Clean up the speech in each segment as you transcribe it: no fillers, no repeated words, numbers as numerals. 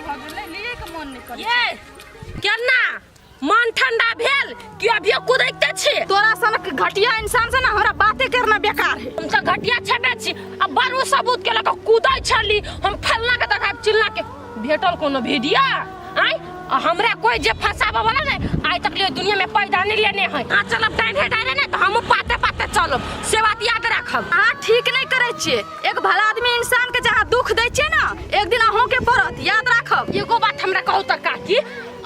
भऽ गेलै लिए के मन नहि करै ये केना मन ठंडा भेल कि अभियो कुदैते छी तोरा सनक घटिया इंसान से ना हमरा बाते करना बेकार है हम तऽ घटिया छेबे छी आ बड़ू सबूत के लऽ कऽ कुदै छली हम फल्ला के देखाब चिल्ला के भेटल कोनो वीडियो आय आ हमरा कोई जे फंसाबे वाला ने आइ तक लिए दुनिया में पैदा नहीं लेने है अहाँ चलब डाइने डाइने ने तऽ हमहूँ पाते पाते चलब से बात याद राखब अहाँ ठीक नहीं करै छियै एक भला आदमी इंसान के जहाँ दुख दै छियै ना एक दिन अहूँ के पड़त याद राखब एगो बात हमरा कहू तऽ काकी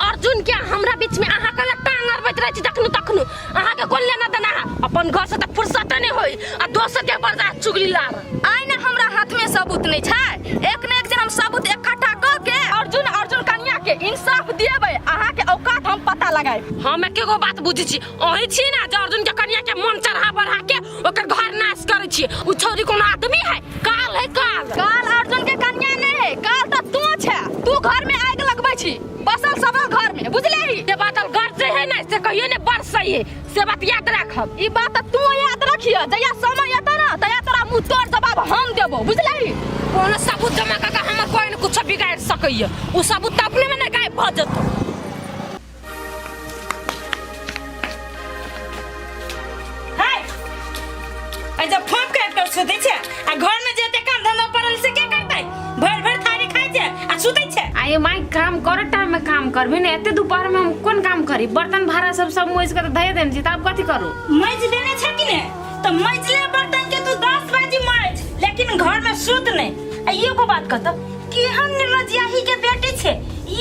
अर्जुन के हमरा बीच में अहाँ के टांग अड़बैत रहै छी जखनो तखनो अहाँ के कोन लेना देना है अपन घर से तऽ फुर्सत नहीं होई आ दोसर के बर्दाश्त चुगली लार आइ ने हमरा हाथ में सबूत नहीं छै एक ने एक दिन हम सबूत इकट्ठा कऽ के अर्जुन अर्जुन कन्या के इंसाफ दिएबै अहाँ के औकात हम पता लगाएब हम एकेगो बात बुझै छी अहीं छी ना जे अर्जुन के कन्या के मन चढ़ा बढ़ा के ओकर घर नाश करै छी उ छौरी कोनो आदमी है काल है काल काल अर्जुन के कन्या नहीं है काल तऽ तू छै तू घर में आगि लगबै छी बसल सबल घर में बुझले ही जे बादल गरजे है ना से कहियो ने बरसै है से बात याद राखब ई बात तऽ तू याद रखिय जहिया समय एतौ ना तहिया तोरा मुँह तोड़ जवाब हम देबो बुझले ही कोनो सबूत जमा कऽ के हमर कोई ने कुछ बिगाड़ सकैया उ सबूत तऽ अपने में ने गायब भऽ जेतौ हाय आ जब फोन काटि कऽ सुतै छै आ घर में जे एते काम धंधा पड़ल से के करतै भरि भरि थारी खाइ छै आ सुतै छै आये माई काम कर टाइम में काम करबी ने एते दोपहर में हम कोन काम करी बर्तन भाड़ा सब सब मोइस के धए देने छी तब कथी करू मजि देने छै कि ने तऽ मजले बर्तन के तू 10 बाजी मज लेकिन घर में सुत नहीं आ एगो बात कहत केहन निर्लज्जियाही के बेटी छै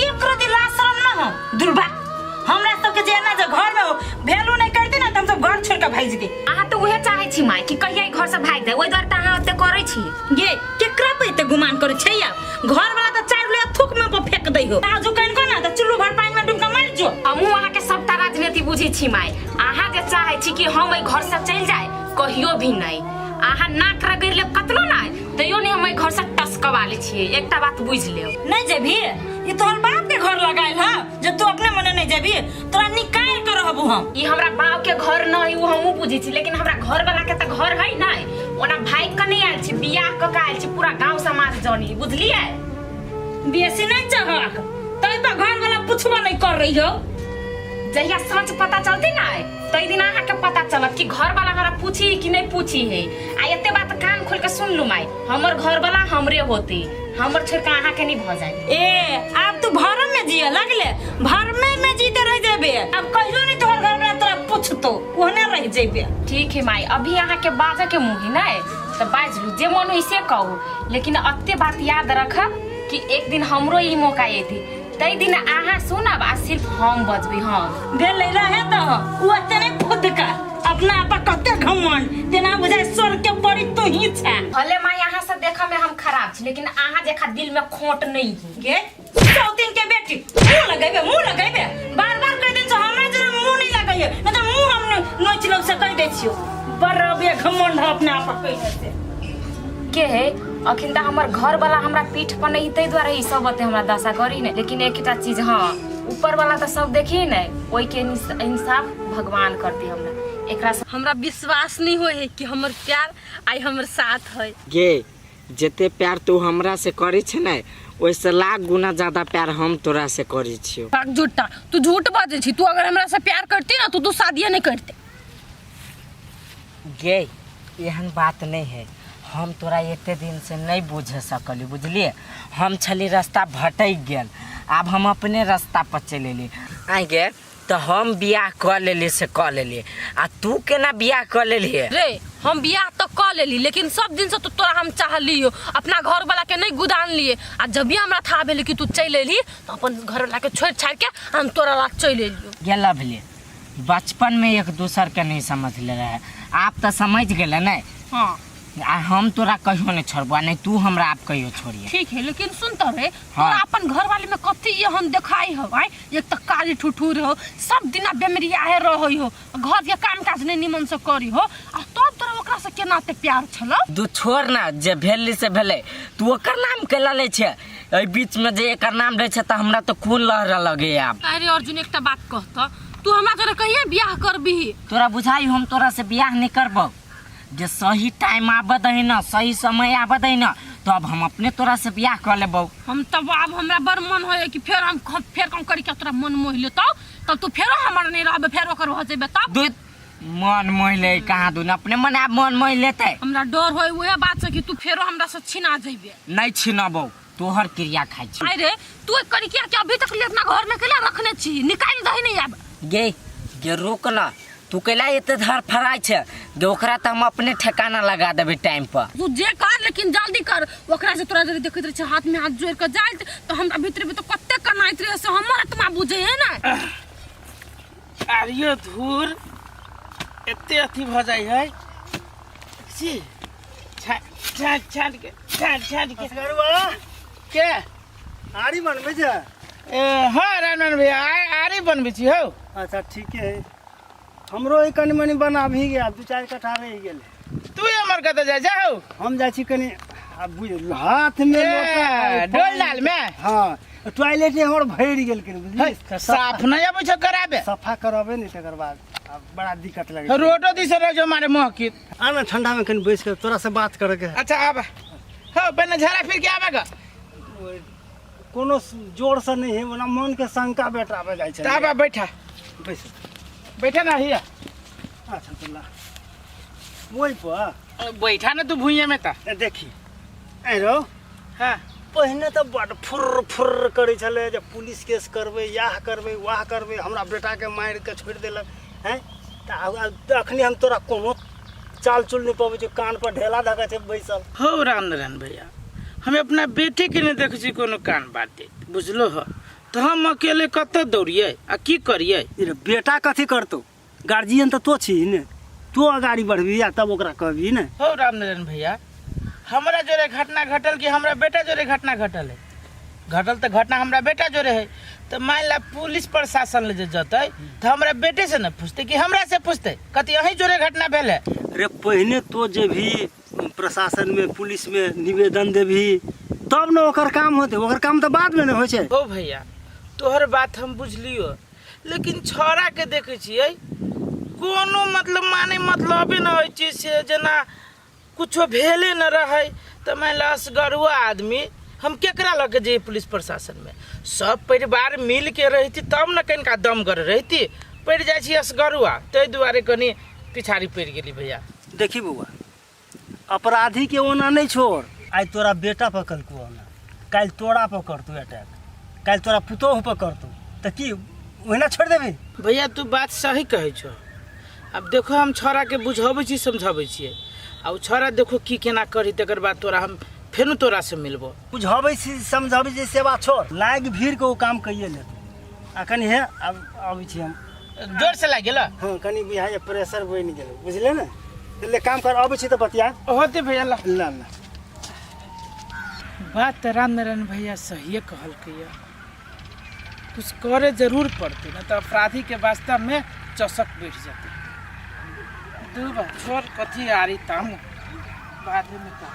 एक रति लाज शरम न हो दुर्बा हमरा सबके जे एना जे घर में हो वैल्यू नहीं करती ना तऽ हम सब घर छोड़ के भागि जेती अहाँ तऽ उहे चाहै छी माई कि कहिया ई घर से भागि जाए ओहि दुआरे तऽ अहाँ ओते करै छी गे केकरा पे एते गुमान करै छै या घर वाला तऽ चारि ले थूक में पर फेंक दै हो आजू कन को ना तऽ चुल्लू भर पानी में डूब के मर जो हमहूँ अहाँके सबटा राजनीति बुझै छी माई अहाँ जे चाहै छी कि हम एहि घर से चलि जाए कहियो भी नहीं अहाँ नाक रगड़ि लेब कतनो नहि तैयो नहि हम एहि घर से टसकवा लै छियै एकटा बात बुझि लेब नहीं जेबी ई तोहर बाप के घर लगाइल ह जे तू अपने मने नहीं जेबी तोरा निकाल के रहबू हम ई हमरा बाप के घर न है वो हमहूँ बुझै छी लेकिन हमरा घर वाला के तऽ घर है नहि ओना भागि कऽ नहि आयल छी बियाह कऽ के आयल छी पूरा गाँव समाज जानी बुझलियै बेसी नहीं चाहक तै पर घर वाला पूछबो नहीं कर रही हो जहिया सच पता चलते ना तै दिन अहाँके पता चलत कि घर वाला हमरा पूछी कि नहीं पूछी है आ एते बात कान खोल के सुन लू माई हमर घर वाला हमरे होते हमर छोड़ के अहाँके नहीं भऽ जाए ए आब तू भरम में जिए लगले भरमे में जीते रह जेबे अब कहियो नहीं तोहर घर वाला तोरा पूछतो ओहने रह जेबे ठीक है माई अभी अहाँके बाजऽ के मुँह है नहीं तऽ बाजि लू जे मन होइ से कहू लेकिन एते बात याद रखब कि एक दिन हमरो ई मौका एती तै दिन अहाँ सुनब आ सिर्फ हम बजबै हम भेलै रहे दह ओ एते नहि फुदका अपना आपा कते घमंड तेना बुझाय स्वर्ग के परी तू ही छे भले माई अहाँ से देखऽ में हम खराब छी लेकिन अहाँ जेखा दिल में खोट नहीं है गे सौतीन के बेटी मुंह लगेबे मुंह लगेबे बार बार कह देन हमरा जरा मुंह नहीं लगैए नहीं तो मुंह हम नोच लब से कह दै छियो बराबर घमंड है अपना आपा कह से के है अखन तऽ हमर घर वाला हमरा पीठ पर नहीं ताहि दुआरे ई सब एते हमरा दशा करी ने लेकिन एकटा चीज हाँ ऊपर वाला तऽ सब देखी ने ओहि के इंसाफ भगवान करती हमरा एकरा से हमरा विश्वास नहीं होय है कि हमर प्यार आइ हमर साथ है गे जते प्यार तू हमरा से करै छै ने ओहिसँ लाख गुना ज्यादा प्यार हम तोरा से करै छियौ भाग झूठा तू झूठ बाजै छी तू अगर हमरा से प्यार करती ना तो तू शादिये नहीं करते गे एहन बात नहीं है हम तोरा एते दिन से नहीं बुझ सकली बुझलिए हम छली रास्ता भटक गेल आब हम अपने रास्ता पर चलि एली आइ गे तऽ हम बियाह कऽ लेली से कऽ लेली आ तू केना बियाह कऽ लेलिए रे हम बियाह तऽ कऽ लेली लेकिन सब दिन से तो तोरा हम चाहलियो अपना घर वाला के नहीं गुदान लिए आ जब भी हमरा था भेल कि तू चलि एली तऽ अपन घर वाला के छोड़ि छाड़ि के हम तोरा ला चलि एलियो गेला भेलिए बचपन में एक दूसर के नहीं समझले रहे आप तो समझ गेले नहीं हाँ आ हम तोरा कहियो नहीं छोड़बो आ नहीं तू हमरा आप कहियो छोड़िए ठीक है लेकिन सुन तो रे हाँ। तोरा अपन घर वाले में कथी ये हम देखाई हो आय एक तो काली ठुठुर हो सब दिना बेमरिया है रहई हो घर के काम काज नहीं निमन से करी हो आ तब तोरा ओकरा से केना ते प्यार छलो तू छोड़ ना जे भेली से भेले तू ओकर नाम केला ले छे एहि बीच में जे एकर नाम रहे छे त हमरा तो खून लहरे लगे आब अरे अर्जुन एकटा बात कहता तू हमरा तोरा कहिया बियाह करबिही तोरा बुझाई हम तोरा से बियाह नहीं करबो जे सही टाइम आबऽ दही ना सही समय आबऽ दही ना तब हम अपने तोरा से बियाह कऽ लेबौ। हम तब आब हमरा बड़ मन होइए कि फेर हम फेर कम करी के तोरा मन मोहि लेतौ, तब तू फेरो हमर नहीं रहबे, फेर ओकर भऽ जेबे तब। दूध मन मोहि ले कहाँ दून अपने मन आब मन मोहि लेतै। हमरा डर होय उहे बात से कि तू फेरो हमरा से छिना जइबे। नहीं छिनबौ, तोहर क्रिया खाइ छी। अरे तू एक करी किया कि अभी तक ले अपना घर में केला रखने छी, निकाल दही नहीं आब। गे गे रुक ना, तू कैला एते धर फराइ छै गे, ओकरा तऽ हम अपने ठेकाना लगा देबै टाइम पर। तू जे कर लेकिन जल्दी कर, ओकरा से तोरा जदी देखैत रहै छै हाथ में हाथ जोड़ के जाइत तऽ हमरा भीतर में तऽ कते कनाइत रहे से हमर आत्मा बुझै है ना। आरियो धूर एते अथी भऽ जाइ है छी छाँट छाँट के छाँट छाँट के के आरी बनबै छै। ए हाँ रामनारायण भैया, आरी बनबै छी हौ। अच्छा ठीके है, हमरो ई कनि मनि बनाबही गया, दू चारि कट्ठा रहि गेल। तू हमर कतऽ जाइ जा हौ? हम जाइ छी कनि आब बुझ हाथ में ए, लोटा है, डोल डाल में? हाँ, टॉयलेट हमर भरि गेल कनि, बुझलियै? है, साफ नहि अबै छौ कराबे? सफा करबै ने तकर बाद आब बड़ा दिक्कत लगै छै। रोडो दिस रह जो मारे महकित। आ ना ठंडा में कनि बैस के तोरा से बात करे के है। अच्छा आबा हौ, पहिने झाड़ा फिर के आबा ग। कोनो जोर से नहीं है, ओना मन के शंका बेटाबे जाइ छै। तऽ आबा बैठा। बैस। बैठा ना हिया। अच्छा तो ला ओहि पर बैठा ना तू भुइया में तऽ। ए, देखी ए रौ। हाँ। पहिने तऽ बड फुर्र फुर्र करै छलै जे पुलिस केस करबै, याह करबै, वाह करबै, हमरा बेटाके मारि कऽ छोड़ि देलक हैं। तऽ आब अखनी हम तोरा कोनो चाल चुल नहि पबै छै, कान पर ढेला धऽ छै बैसल। हौ रामनारायण भैया, हम अपना बेटे के नहीं देखै छी कोनो कान बात देत, बुझलो ह? तऽ हम अकेले कतऽ दौड़ियै आ की करियै? रे बेटा कथी करतौ, गार्जियन तऽ तो छी ने, तो अगाड़ी बढ़बही आ तब ओकरा कहबही ने। हौ रामनारायण भैया, हमरा जोरे घटना घटल कि हमरा बेटा जोरे घटना घटल है? घटल तऽ घटना हमरा बेटा जोरे है, तऽ मान ला पुलिस प्रशासन ले जे जतै तऽ हमरा बेटे से ने पूछतै कि हमरा से पूछतै कथी अहीं जोरे घटना भेल है? रे पहिने तो जे भी प्रशासन में पुलिस में निवेदन देबही तब ने ओकर काम होतै, ओकर काम तऽ बाद में ने होइ छै। ओ भैया तोहर बात हम बुझलियो, लेकिन छौड़ा के देखै छियै कोनो मतलब माने मतलबे न होइ छै, से जेना कुछो भेले न रहै। तऽ मान ला असगरुआ आदमी हम केकरा लऽ के जइयै पुलिस प्रशासन में? सब परिवार मिल के रहती तब न कनिका दमगर रहती, पड़ि जाइ छी असगरुआ, ताहि दुआरे कनि पिछाड़ी पड़ि गेली भैया। देखी बौआ, अपराधी के ओना नहीं छोड़, आइ तोरा बेटा पकड़कू ओना, काल्हि तोरा पकड़तू अटैक, काल्हि तोरा पुतोहु पकड़तू, तऽ की ओहिना छोड़ि देबही? भैया तू बात सही कहै छौ। आब देखो हम छौड़ा के बुझाबै छी समझाबै छियै, आ ओ छौड़ा देखो की केना करी, तकर बाद तोरा हम फेनो तोरा से मिलबो। बुझाबै छी समझाबै छी से बात छोड़, लागि भीड़ के ओ काम कइए लेतौ। आ कनि हे आब आबै छी हम। जोर से लागि गेल? हाँ कनि बुझाइए प्रेशर बनि गेल, बुझले ने? तऽ ले काम कर, अबै छी तऽ बतिया। होते भैया ला। ला ला। बात तऽ रामनारायण भैया सहिए कहलकै, कुछ करे जरूर पड़ते ना तो अपराधी के वास्ता में चसक बैठ जाते। दू बार छोड़ कथी आरी ताम बाद में का।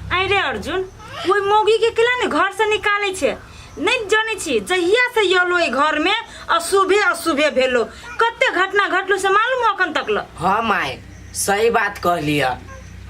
अरे अर्जुन, ओहि मौगी के केला ने घर से निकाले छे? नहीं जाने छी जहिया से यलो एहि घर में अशुभे अशुभे भेलो, कते घटना घटलो से मालूम हो अखन तक ल? हाँ माय सही बात कहलियै,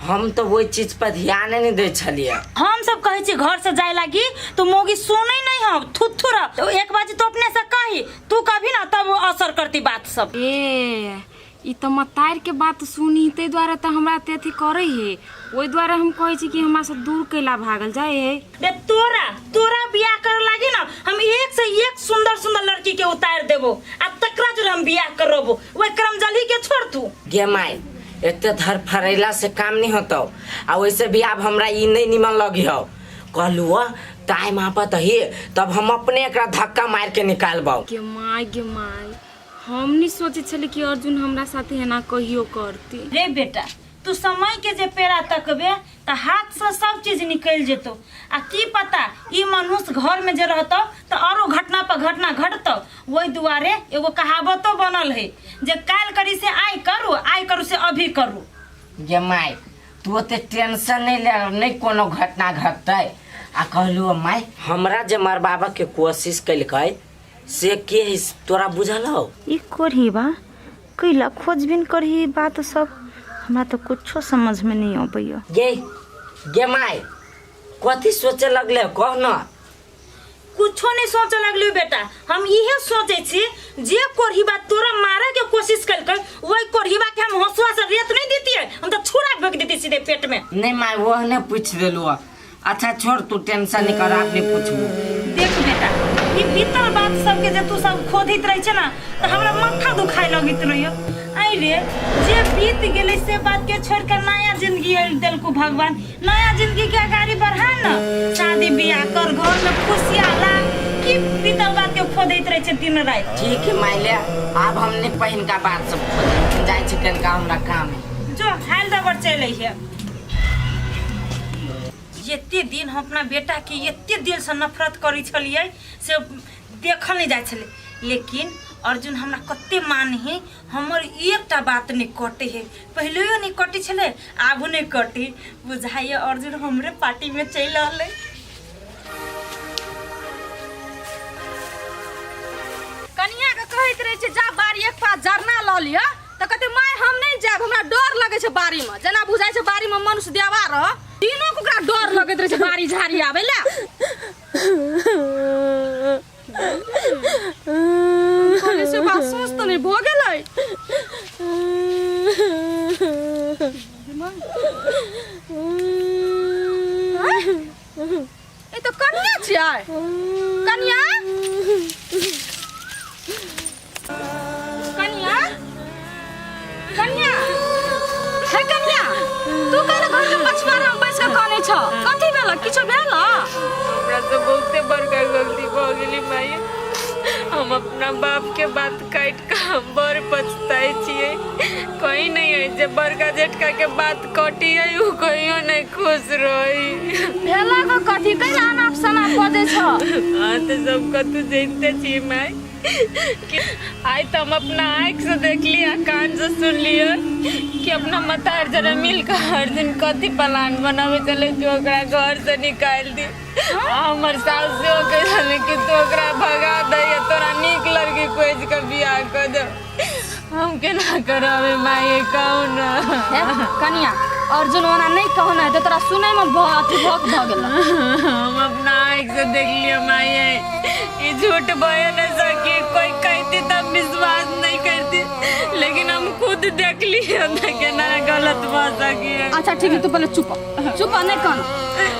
हम तो वही चीज पर ध्यान नहीं दै छलियै। हम सब कहै छी घर से जाय लागी तो मौगी सुनै नहीं हम, थुथुर तो एक बाजी तो अपने से कही, तू कभी ना तब असर करती बात सब। ए ई तऽ मतार के बात सुनी ताहि दुआरे तऽ हमरा एते अथी करै हे, ओहि दुआरे हम कहै छी कि हमरा से दूर कैला भागल जाय हे। रे तोरा तोरा बियाह करे लागी ना हम एक से एक सुंदर सुंदर लड़की के उतार देबो आ तकरा जोरे हम बियाह करबो, ओहि करमजली के छोड़ तू। गे माय एते धर फरैला से काम नहीं होतौ, आ वैसे भी आब हमरा ई नहीं निमन लगी हौ। कहलू टाइम आपत ही तब हम अपने एकरा धक्का मार के निकालबौ। गे माय गे माय, हम नहीं सोचे छली कि अर्जुन हमरा साथे एना कहियो करती। रे बेटा तू समय के जे पेड़ा तकबे त हाथ से सब चीज निकल जेतो, आ की पता ई मनुष्य घर में जे रहतो त औरो घटना पर घटना घटतो। ओहि दुआरे एगो कहावतो बनल है जे काल्हि करी से आइ करू, आइ करू से अभी करू। गे माय तू ओते टेंशन नहीं ले, नहीं कोनो घटना घटतै। आ कहलू माय हमरा जे मरबाबऽ के कोशिश केलकै से के है तोरा बुझल हौ? ई करही बा कैला खोजबीन करही बात सब, हमरा तो कुछो समझ में नहीं अबैया। गे गे माय कथी सोचे लगले कह न कुछो नहीं सोचे लगलियो बेटा हम इहे सोचे छी जे कोढ़ीबा तोरा मारे के कोशिश कलकै वही कोढ़ीबा के हम हंसुआ से रेत नहीं देतियै हम तो छुरा भोंक देती सीधे पेट में नहीं माय वो ने पूछ देलू अच्छा छोड़ तू टेंशन नहीं कर आपने पूछबू देख बेटा ई बीतल बात सबके जे तू सब खोदित रहे छे ना तो हमरा माथा दुखाए लगैत रहियो आई रे जे बीत गेलै से बात के छोड़ कर नया जिंदगी देलको भगवान नया जिंदगी के अगाड़ी बढ़ा न शादी बियाह कर घर में खुशियाँ ला की बीतल बात के खोदैत रहे छे दिन राति ठीक है माय ले आब हमने पहिन का बात सब खोदे जाय छी कनका हमरा काम है जो हाल दबर चल अइहे एते दिन हम अपना बेटा के एते दिल से नफरत करै छलियै से देखल नहीं जाइ छलै लेकिन अर्जुन हमरा कते मान है हमर एकटा बात नहीं कटे है पहिलेयो नहीं कटे छलै आबो नहीं कटे बुझाइए अर्जुन हमरे पार्टी में चलि रहलै कनिया के कहैत रहे छै जा बाड़ी एक पात जरना लऽ लिअ तऽ कहते माय हम नहीं जायब हमरा डर लगै छै बाड़ी में जेना बुझाइ छै बाड़ी में मनुष्य देवा रह दिनो के ओकरा डर लगैत रहै छै बाड़ी झाड़ी आबै लए कहलियै से बात सोच तऽ नहि भऽ गेलै ई तऽ कनिया छियै कनिया कनिया कनिया हे कनिया तू काहे घर के पछुआरा में बैस के कानै छ कथी भेल किछो भेल हमरा से बहुते बड़का गलती भऽ गेली माई हम अपना बाप के बात काटि कऽ हम बड़ पछताइ छियै कहीं नहीं है जे बड़का जेठका के बात कटी है उ कहियो नहीं खुश रही भेला के कथी कैला अनाप शनाप बजै छ हाँ तो सब कतू जानते छी माई कि आइ तो हम अपना आँख से देखली आ कान से सुनलियै कि अपना मतार जरा मिल के हर दिन कथी प्लान बनावे चले कि ओकरा घर से निकालि दी आ हमर सास सेहो कहि रहलै कि तू ओकरा भगा दे या तोरा नीक लड़की खोजि के बियाह कऽ दे हम केना करबै माय कहू ने हे कनिया अर्जुन ओना नहीं कहना है तो तोरा सुनै में अथी भक भऽ गेल हम अपना आँख से देख लियो माये ई झूठ बहे नहीं सकी कोई कहती तब विश्वास नहीं करती लेकिन हम खुद देख लिए तो केना गलत भऽ सकी अच्छा ठीक है तू पहले चुप चुप नहीं कहना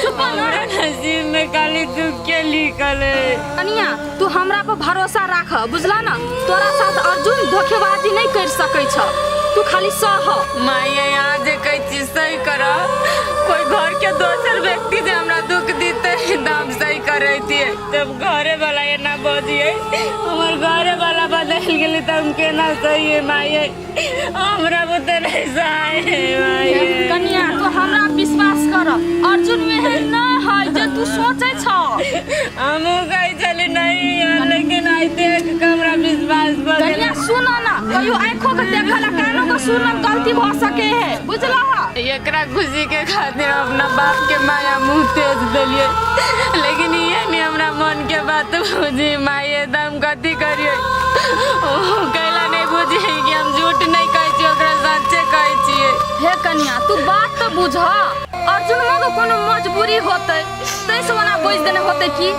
चुप ना हमरा नसीब में खाली दुख के लिखल है कनिया तू हमरा पर भरोसा राख बुझला ना तोरा साथ अर्जुन धोखेबाजी नहीं कर सकै छ तू खाली सह माई यहाँ जे कहै छी सही कर कोई घर के दोसर व्यक्ति जे हमरा दुख दीते तऽ हम सही करैतियै तब घरे वाला एना बजियै हमर घरे वाला बदलि गेलै तऽ हम केना सही माई हमरा बुते नहीं सहाय है माई कनिया तू हमरा विश्वास कर अर्जुन में है न है जे तू सोचे छ हमहूँ कहै छली नहीं यार लेकिन आइ देख के हमरा विश्वास भऽ गेल कनिया सुन ना कहियो आँखों के देखल आ कानों के सुनल गलती भऽ सके है बुझला एकरा खुशी के खातिर हम अपना बाप के माया मुँह तेज देलियै लेकिन ये नहीं हमरा मन के बात बुझी माय एकदम कथी करियै ओ कैला नहीं बुझी कि हम झूठ नहीं कहै छियै ओकरा सच्चे कहै छियै हे कनिया तू बात तो बुझ अर्जुन मगो कोनो मजबूरी होते तै से ओना बुझ देने होते की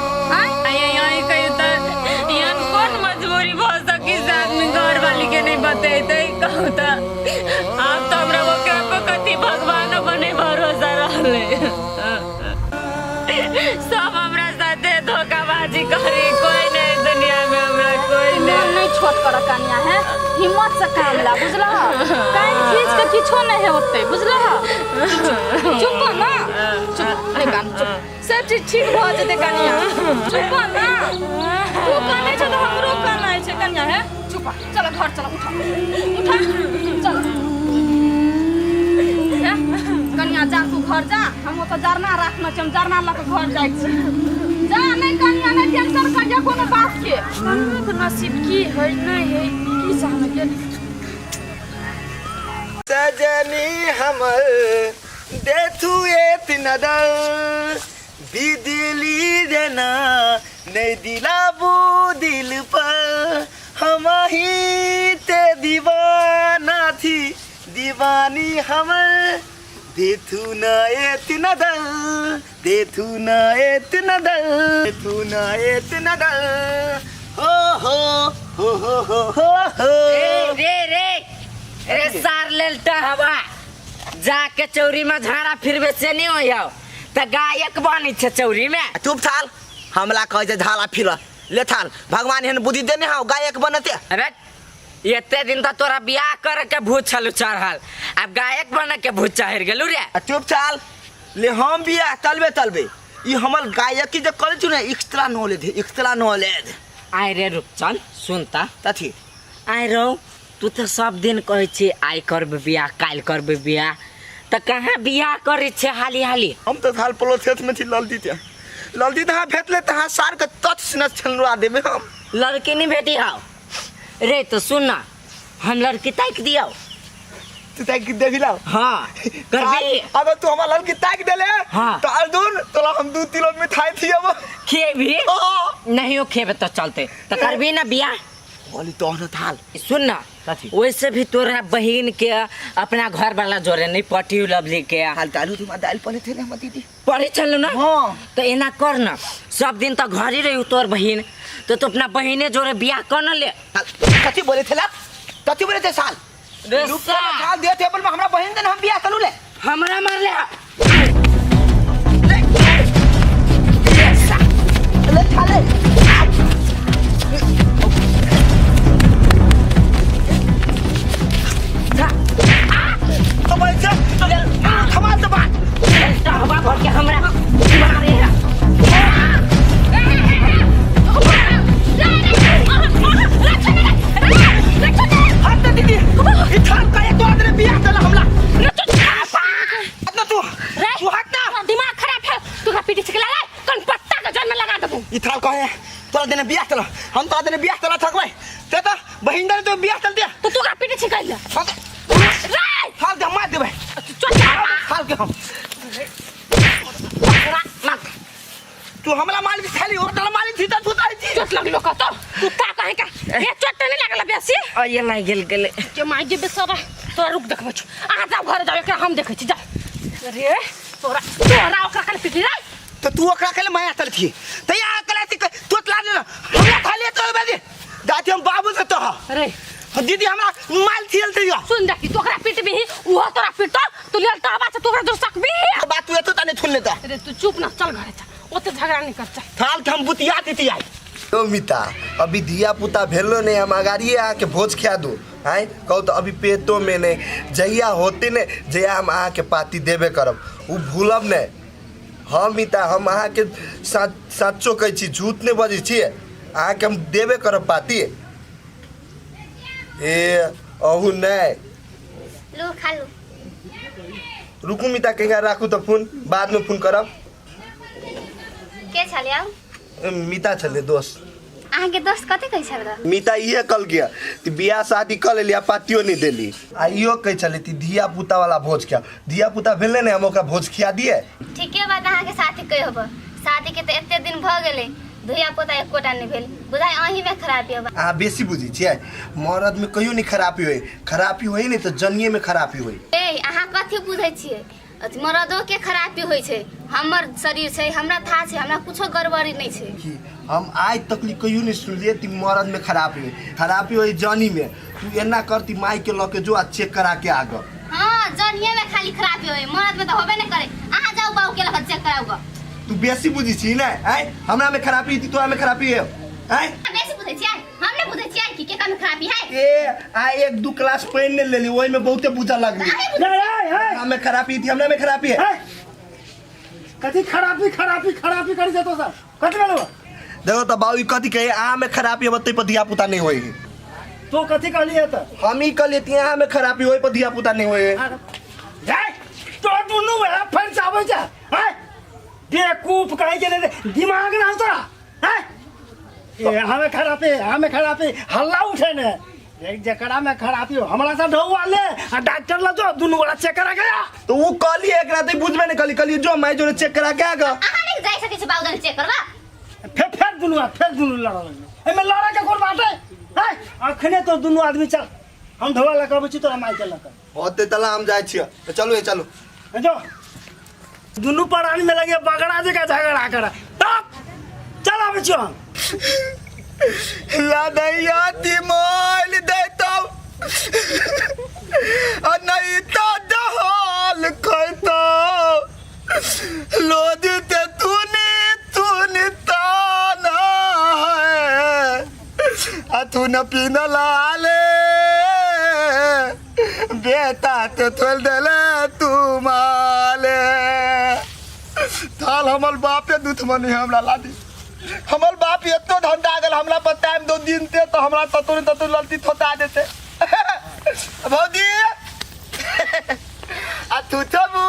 आँय आइ यहीं कहियो तऽ एहन कोन मजबूरी भऽ सकी से आदमी घर वाली के नहीं बतेतै कहू तऽ आब तऽ हमरा ओकरा पर कथी भगवानो पर नहीं भरोसा रहलै सब हमरा साथे धोखाबाजी करी कोई नहीं दुनिया में हमरा कोई नहीं मन नहीं छोट कर कनिया है हिम्मत से काम ला बुझला कान खींच के किछो नहीं होते बुझला चुप ना चुप नहीं कान चुप सब चीज ठीक भऽ जेतै कनिया चुप ना तू कानै छै तऽ हमरो कानै छै कनिया हे चुप चल घर चल उठा उठा चल हे कनिया जा तू घर जा हम ओतऽ जरना राखने छी हम जरना लऽ कऽ घर जाइ छी जा नहि कनिया नहि टेंशन करिया कोनो बात के कनियोके नसीब की है नहि है की जाने गेली सजनी हमर देथु एत नदर बिजली देना नहीं दिलाबू दिल पर हम ही ते दीवाना थी दीवानी हमर देथु न एतना दल देथु न एतना दल देथु न एतना दल हो हो हो हो हो हो हो रे रे रे रे सार लेल हवा जाके चौरी में झाड़ा फिरबे से नहीं हो जाओ त गायक बनी छे चौरी में चुप थाल हमला कहै छै झाला फिर ले थाल भगवान एहन बुद्धि देने हौ गायक बनते अरे एते दिन त तोरा बियाह करे के भूत छलु चढ़ल आब गायक बने के भूत चढ़ गेलु रे आ चुप चाल ले हम बियाह तलबे तलबे ई हमर गायकी जे करै छु ने एक्स्ट्रा नॉलेज है एक्स्ट्रा नॉलेज आइ रे रुपचन सुनता तथी आइ रौ तू तऽ सब दिन कहै छी आइ करबै बियाह काल्हि करबै बियाह तऽ कहाँ बियाह करै छै हाली हाली हम तऽ थाल प्रोसेस में छी ललजी ते ललजी तहाँ भेटले तहाँ सार के तच सिनस छनवा देबे हम लड़की नहीं भेटी हाउ रे तो सुन ना हम लड़की ताकि दियौ तू ताकि देबी लाओ हाँ करबी अगर तू हमार लड़की ताकि देले हाँ। तो अर्जुन तोरा हम 2 किलो मिठाई थियब खेबी नहीं खेबे तो चलते तो करबी ना बियाह बोली तो न थाल सुन ना कथी? वैसे भी तोरा बहिन के अपना घर वाला जोरे नहीं पटी लवली के हाल दालू तुम दाल पले थे ना हमर दीदी पढ़े चलू ना हाँ। तो एना कर ना सब दिन तो घर ही रही तोर बहिन तो तू अपना बहिने जोरे बियाह कर ना ले कथी बोले थे ला कथी बोले थे साल रे रुपया साल। थाल दे टेबल में हमरा बहिन देन हम बियाह करू ले हमरा मार ले ले थाले तो पैसा थमाल तो बात हवा भर के हमरा मारे है। हट दे दीदी ई थाल का एक आदमी बियाह देला हमला हट ना तू रे तू हट ना दिमाग खराब है तोरा पीटी छिकला रे कन पत्ता के जन्म लगा देबू ई थाल कहे तोरा देने बियाह चला हम तोरा देने बियाह चला थकबै ते तो बहिन दे तो बियाह चल दिया तो तोरा पीटी छिकल हम रे थाल के हम मार देबै चल थाल के हम तू हमला मार के खाली और तोरा मारी थी त तू ताई थी चोट लगलो कतो तू का कहे का ए चोट नहीं लागल बेसी और ये नहीं गेल गेले के माय जे बेसरा तोरा रुक देखबै छु अहाँ जाओ घर जाओ एकरा हम देखै छी जा रे तोरा तोरा ओकरा खाली पीटी रे तो तू ओकरा के माया चल थी त या कला थी तू तला दे हमरा खाली तो बजे जाती हम बाबू से तो रे दीदी हमरा माल थियल थी सुन देखी तू ओकरा पीटबी उहो तोरा पीटतो तू लेल तहबा से तू ओकरा दूर सकबी बात तू एतो तने सुन लेता रे तू चुप ना चल घरे चल ओते झगड़ा नहीं कर चल थाल के हम बुतिया देती आई यो मिता अभी धिया पुता भेलो नहीं हम अगाड़िए आके भोज खिया दू आँय कहू तो अभी पेटो में नहीं जहिया होते ने जहिया हम अहाँके पाती देबे करब ओ भूलब नहीं हम मिता हम अहाँके साचो कहै छी झूठ नहि बजै छियै अहाँके हम देबे करब पाती ए अहू नहि लू खा लू रुकू मिता कहिया राखू तऽ फोन बादमे फोन करब के छल यौ मिता छलै दोस्त अहाँके दोस्त कते कहै छल ग मिता इहे कहलकै कि बियाह शादी कऽ लेली आ पातियो नहि देली आ इहो कहै छलै कि धिया पुता वाला भोज खिया धिया पुता भेलै ने हम ओकरा भोज खिया दिए ठीके बात अहाँके साथी कहै होब शादीके तऽ एते दिन भऽ गेलै धिया पुता एकोटा नहि भेल बुझाइ अहीँमे खराबी होब अहाँ बेसी बुझै छियै मरदमे कहियो नहि खराबी होइ खराबी होइ ने तऽ जनिएमे खराबी होइ ए अहाँ कथी बुझै छियै अथी मरदोके खराबी होइ छै हमर शरीर छै हमरा था छै हमरा कुछो गड़बड़ी नहि छै कि हम आइ तक ली कहियो नहि सुनलियै कि मरदमे खराबी होइ खराबी होइ जनीमे तू एना करती माइके लऽ के जो आ चेक करा के आग हाँ जनिए में खाली खराबी होय मरद में तो होबे नहीं करे अहाँ जाओ बाबू के लखन चेक कराऊ ग तू बेसी बुझी छी ने आय हमरा में खराबी थी तोरा में खराबी है आय बेसी बुझै छियै हम नहीं बुझै छियै कि केकर में खराबी है ए आ एक दू क्लास पढ़ ने लेली ओहि में बहुते बुझा लगली हमरा में खराबी थी हमरा में खराबी है कथी खराबी खराबी खराबी करी जतो सर कथी भेलो देखो तो बाबू कथी कहे आ में खराबी है तै पर धिया पुता नहीं होई तू कथी कहलिए त हम ई कहलिए कि आ में खराबी होई पर धिया पुता नहीं होई जाय तो दुनू है फिर से आबै छै हैं बेवकूफ कहे के रे दिमाग ना तोरा हैं ए हमें खराबी हमें खराबी हल्ला उठे ने एक जकरा में खराबी हो हमरा से ढौआ ले आ डॉक्टर ला जो दुनू गोरा चेक करा गया तो वो कहलिए एकरा ते बुझबे नहीं कहली कहलिए जो माई जोरे चेक करा के आ गा अहाँ नहीं जाय सकै छी बाबू चेक करबा फिर फिर दुनू फिर दुनू लड़ लगले एमे लड़े के कोन बात है हैं अखने तो दुनू आदमी चल हम ढौआ लऽ के अबै छी तोरा माई के लऽ के होते तला हम जाइ छियै चलू ए चलू जो दुनू प्राणी में लगे बगड़ा जगह झगड़ा कर चल आबै छियो हम। लदैया दिमोल दैतौ आ नहीं तो दहल खैतौ लोद ते तूने तूने ताना है आ तू न पीना लाले बेटा ते थोल देले तू माले थाल हमर बापे दूध मनी हमरा लादी हमर बाप एतो धंधा गेल हमरा पर टाइम दो दिन ते तो हमरा ततुर ततुर ललती थोता देते भौजी आ तू चबू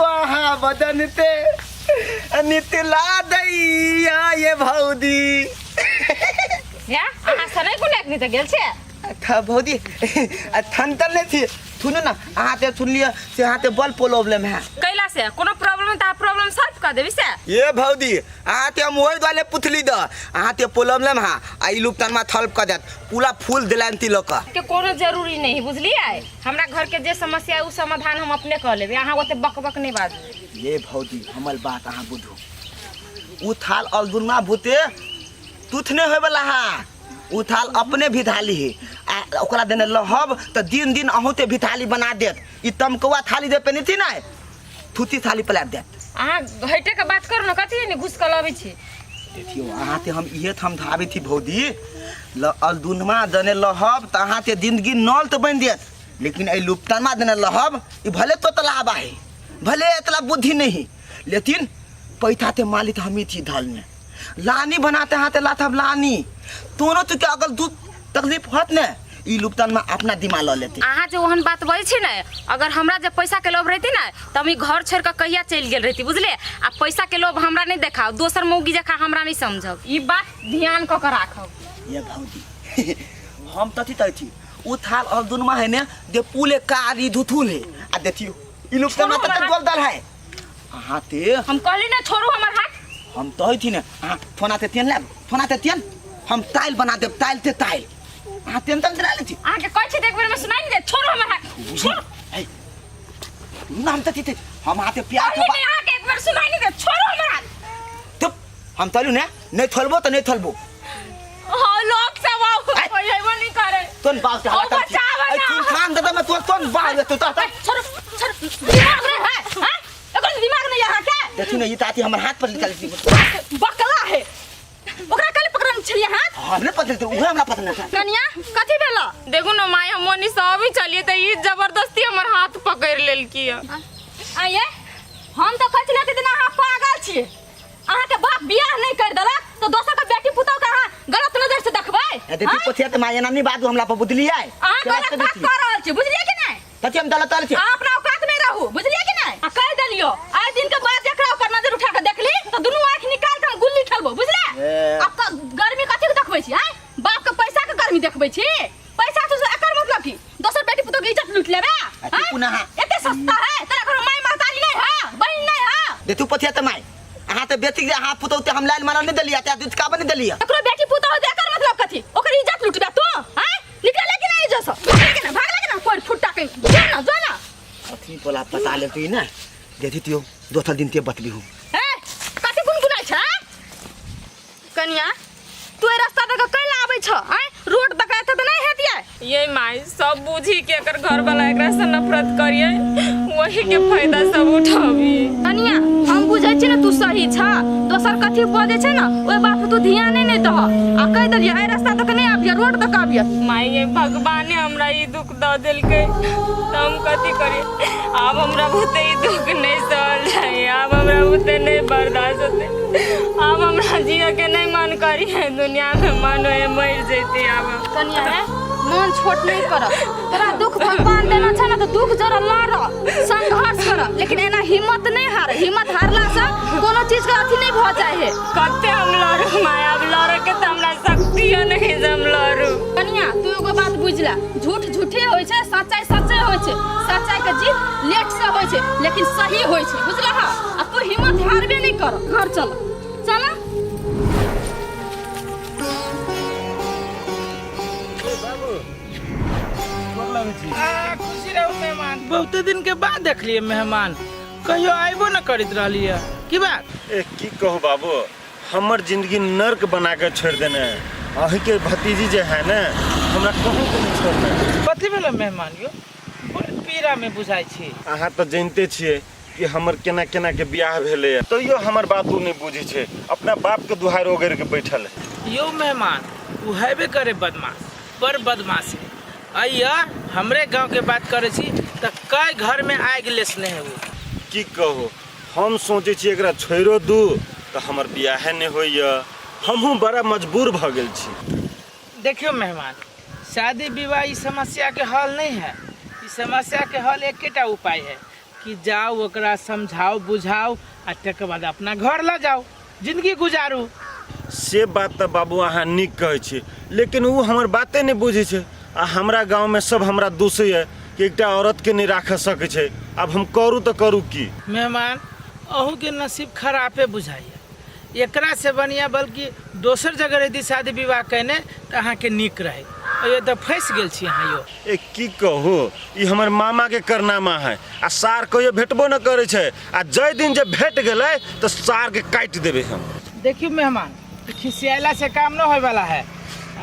अहाँ बदन ते नितला दैया ये भौजी। या अहाँ सनै कोन अखनी तऽ गेल छै? था भौजी आ थन तन ले थी सुनू ना अहाँ ते सुन लिअ से अहाँ ते बल प्रॉब्लम है। कैला से कोनो प्रॉब्लम त प्रॉब्लम सॉल्व कर देबी से। ये भौजी अहाँ ते हम ओहि दुआरे पुछली द अहाँ ते प्रॉब्लम है आ ई लुपतन में थल्प कर देत पूरा फूल दिलान ती लोक के कोनो जरूरी नहीं बुझलियै। हमरा घर के जे समस्या है उ समाधान हम अपने कर लेबै, अहाँ ओते बक बक नहीं बाजू। ये भौजी हमर बात अहाँ बुझू उ थाल अलदुना भूते तुथने होय वाला हा उ थाल अपने भिथाली है आ ओकरा देने लहब त दिन दिन अहूँ ते भिथाली बना देत ई तमकौआ थाली दे पेनी थी ना थूती थाली पलाट देत। अहाँ घटे के बात करू ना कथी ने घुस के लबै छी। देखियो अहाँ ते हम इहे थम धाबे थी भौजी ल अलदुनमा दने लहब त अहाँ ते जिंदगी नल त बन देत लेकिन ए लुपतनमा दने लहब ई भले तो तलाबा है भले इतना बुद्धि नहीं लेकिन पैथा ते मालिक हम ही थी धल में लानी बनाते हाथे लाथब लानी दोनों तो क्या अगर दूध तकलीफ होत ने ई लुपतन में अपना दिमाग ल लेते। अहाँ जे ओहन बात बजै छी ने अगर हमरा जे पैसा के लोभ रहती ने त हम ई घर छोड़ के कहिया चलि गेल रहती बुझले। आ पैसा के लोभ हमरा नहीं देखाओ दोसर मौगी जकाँ हमरा नहीं समझब, ई बात ध्यान क के राखब। ये भौजी हम तथी तथी उ थाल और दुनमा है ने जे पुले कारी धुथुल है आ देखियो ई लुपतन में तक गोल दल है अहाँ ते हम कहली ना छोड़ू हमर हाथ। हम तो थी ने अहाँ फोना ते तेन लाब फोना ते तेन हम ताइल बना देब ताइल ते ताइल अहाँ तेन तन दिला लेती। अहाँ के कहै छी त एक बेर में सुनाई नहीं दे छोड़ू हमर हाथ छोड़ू। ए ना हम त थी हम हाथे प्यार कहली नहीं अहाँ के एक बेर सुनाई नहीं दे छोड़ू हमर हाथ। तो हम तलू ने नहीं थलबो त नहीं थलबो। हां लोग सब आओ कोई हेबो नहीं करे तोन बाप के हाथ ओ बचाव ना। ए तू खान दे मैं तोर तोन बाप तू त छोड़ू छोड़ू दिमाग नहीं है हां एकर दिमाग नहीं यहाँ के। देखी ना ये ताती हमर हाथ पर निकाल दी बकला है ओकरा काले पकड़न छलिए हाथ। हमने पकड़ तो उहे हमरा पकड़ने था। कनिया कथी भेल? देखू ना my हम मोनी सब ही चलिए त ई जबरदस्ती हमर हाथ पकड़ लेलकी है। आये हम तो कहै छलिए दिन अहाँ पागल छिए अहाँ के बाप बियाह नहीं कर देलक तो दोसर के बेटी पुतोह के अहाँ गलत नजर से देखबै। ए देखी पोथिया त my एना नहीं बाजू हमरा पर बुझलिए। अहाँ गलत बात कर रहल छी बुझलिए कि नहीं? कथी हम गलत रहल छी? अहाँ अपना औकात में रहू बुझलिए कि नहीं? आ कह देलियो आइ दिन के बाद जकरा ओकर नजर उठा के देखली तो दुनू आंख निकाल के हम गुल्ली खेलबो बुझले। अब गर्मी कथी के देखबै छी आइ बाप के पैसा के गर्मी देखबै छी पैसा तो एकर मतलब की दोसर बेटी पुतोह के इज्जत लूट लेबे। एते सस्ता है तोरा घर माय महतारी नहीं है बहिन नहीं है। देखू पोथिया त my अहाँ त बेटी के हाथ पुतोह ते हम लाइन मारल नहीं देलिए ते दूध काबे नहीं देलिए। एकरो बेटी पुतोह दे एकर मतलब कथी ओकर इज्जत लूटबे तू हैं निकले कि नहीं इज्जत से भागले कि ना भागले कि ना कोई फुट्टा के जो ना जो ना कथी बोला पता लेती ना देखी तियो दोसर दिन ते बतबी हूं। ए कथी गुनगुनाइ छै कनिया तू ए रास्ता दऽ के कैला आबै छ आँय रोड दऽ के एतऽ तऽ नहि हेतियै। ये माई सब बुझी के एकर घर वाला एकरा से नफरत करिए वही के फायदा सब उठाबी। कनिया हम बुझै छी ने तू सही छ दोसर कथी बजै छै ने ओहि बात पर तू ध्यान नहि दह आ कहि देलियै एहि रास्ता दऽ के नहि आबियै रोड दऽ के आबियै। माई ये भगवाने हमरा ई दुख दऽ देलकै तऽ हम कथी करियै आब हमरा बुते ई दुख नहीं सहल जाए आब हमरा बुते नहीं बर्दाश्त होते आब हमरा जिए के नहीं मन करिए दुनिया में मन होए मर जैती आब। कनिया है मन छोट नहीं कर तोरा दुख भगवान देना छै ने तो दुख जरा लड़ संघर्ष कर लेकिन एना हिम्मत नहीं हार हिम्मत हारला से कोनो चीज के अथी नहीं भ जाए है। कते हम लड़ू माय आब लड़े के त हमरा शक्ति नहीं जे हम लड़ू। कनिया तू एगो बात बुझला झूठ झूठे होय छै सच्चाई सच्चे होय छै सच्चाई के जीत लेट से होय छै लेकिन सही होय छै बुझला हा आ तू हिम्मत हारबे नहीं कर घर चल चल। आ खुशी रहू मेहमान बहुते दिन के बाद देखलिए मेहमान। कहियो आइबो न करैत रहलियै की बात? ए की कहू बाबू, हमर जिंदगी नर्क बना के छोड़ देने है। अहीं के भतीजी जे है ने, हमरा कहूँ के नहीं छोड़ने है। कथी भेलो मेहमान यो, बड़ पीड़ा में बुझाइ छी। अहाँ तऽ जानिते छियै कि हमर केना केना के बियाह भेलै है, तैयो हमर बात ओ नहि बुझै छै, अपना बाप के दुहारि ओगरि के बैठल है। यौ मेहमान, ओ हेबे करे बदमाश, बड़ बदमाश है। अइया हमरे गांव के बात करे छी त कई घर में आगि लेसने है वो। की कहू, हम सोचै छी एकरा छोड़ो दू तऽ हमर बियाहे नहि होइए, हमहूँ बड़ा मजबूर भऽ गेल छी। देखियो मेहमान, शादी विवाह ई समस्या के हल नहीं है। ई समस्या के हल एकेटा उपाय है कि जाओ ओकरा समझाओ बुझाओ आ तकर बाद अपना घर ल जाओ, जिंदगी गुजारू। से बात तऽ बाबू अहाँ नीक कहै छी, लेकिन ओ हमर बाते नहि बुझै छै आ हमरा गाँवमे सब हमरा दोषैए कि एकटा औरतके नहि राखऽ सकै छै। आब हम करू तऽ करू की? मेहमान, अहूँके नसीब खरापे बुझाइए। एकरा से बढ़िया बल्कि दोसर जगह रहिती शादी विवाह कयने तऽ अहाँके नीक रहै। अइयो तऽ फँसि गेल छी अहाँ यो। ए की कहू, ई हमर मामा के करनामा है आ सार कहियो भेटबो न करै छै, आ जै दिन जे भेट गेलै तऽ सार के काटि देबै हम। देखियौ मेहमान, खिसियाला से काम न होय वाला है,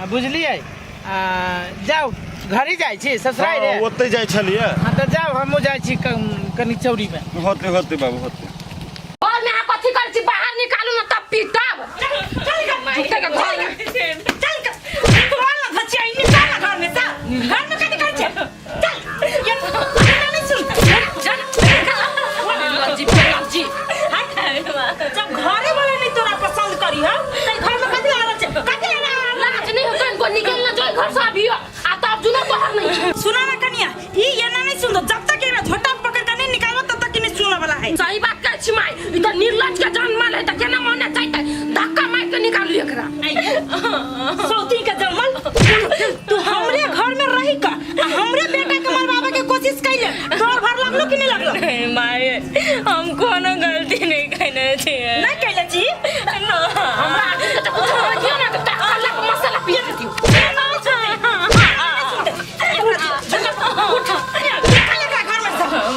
बुझलियै? जाउ घर ही जाइ छी ससुराल रे? हाँ, ओतै जाइ छलियै। हाँ तऽ जाउ, हमहूँ जाइ छी कनी चौरी में। होतै होतै बाबू होतै। घर में अहाँ कथी करै छी? बाहर निकालू न तब पीटब। झूठे के घर में। चल निकाल ना बच्चा, निकाल ना घर में से। घर में कथी करै छै? चल ये नहीं सुन। चल लज्जी लज्जी। हट, जब घरे वाला नहीं तोरा पसंद करी हो त घर में कथी आवे छै? कथी आवे? लाज नहीं होता इनको, निकल ना जो घर से अभी आ तब जुना बाहर नहीं। सुना ना कनिया, ई एना नहीं सुन, जब तक एकरा झोटा पकड़ के नहीं निकालो तब तक नहीं सुने वाला है। सही बात कहै छी माय, ई त निर्लज के जान माल है त केना माने चाहते धक्का मार के निकालू एकरा। सौती के जमल, तू हमरे घर में रही का आ हमरे बेटा के मरवावे के कोशिश कैले, तोर भर लगलो कि नहीं लगलो? नहीं माय, हम कोनो गलती नहीं कैने छियै। नहीं कैले छी? ना। हमरा आदमी के त कुछ होय दियो ना त कल्ला के मसाला पी दियो।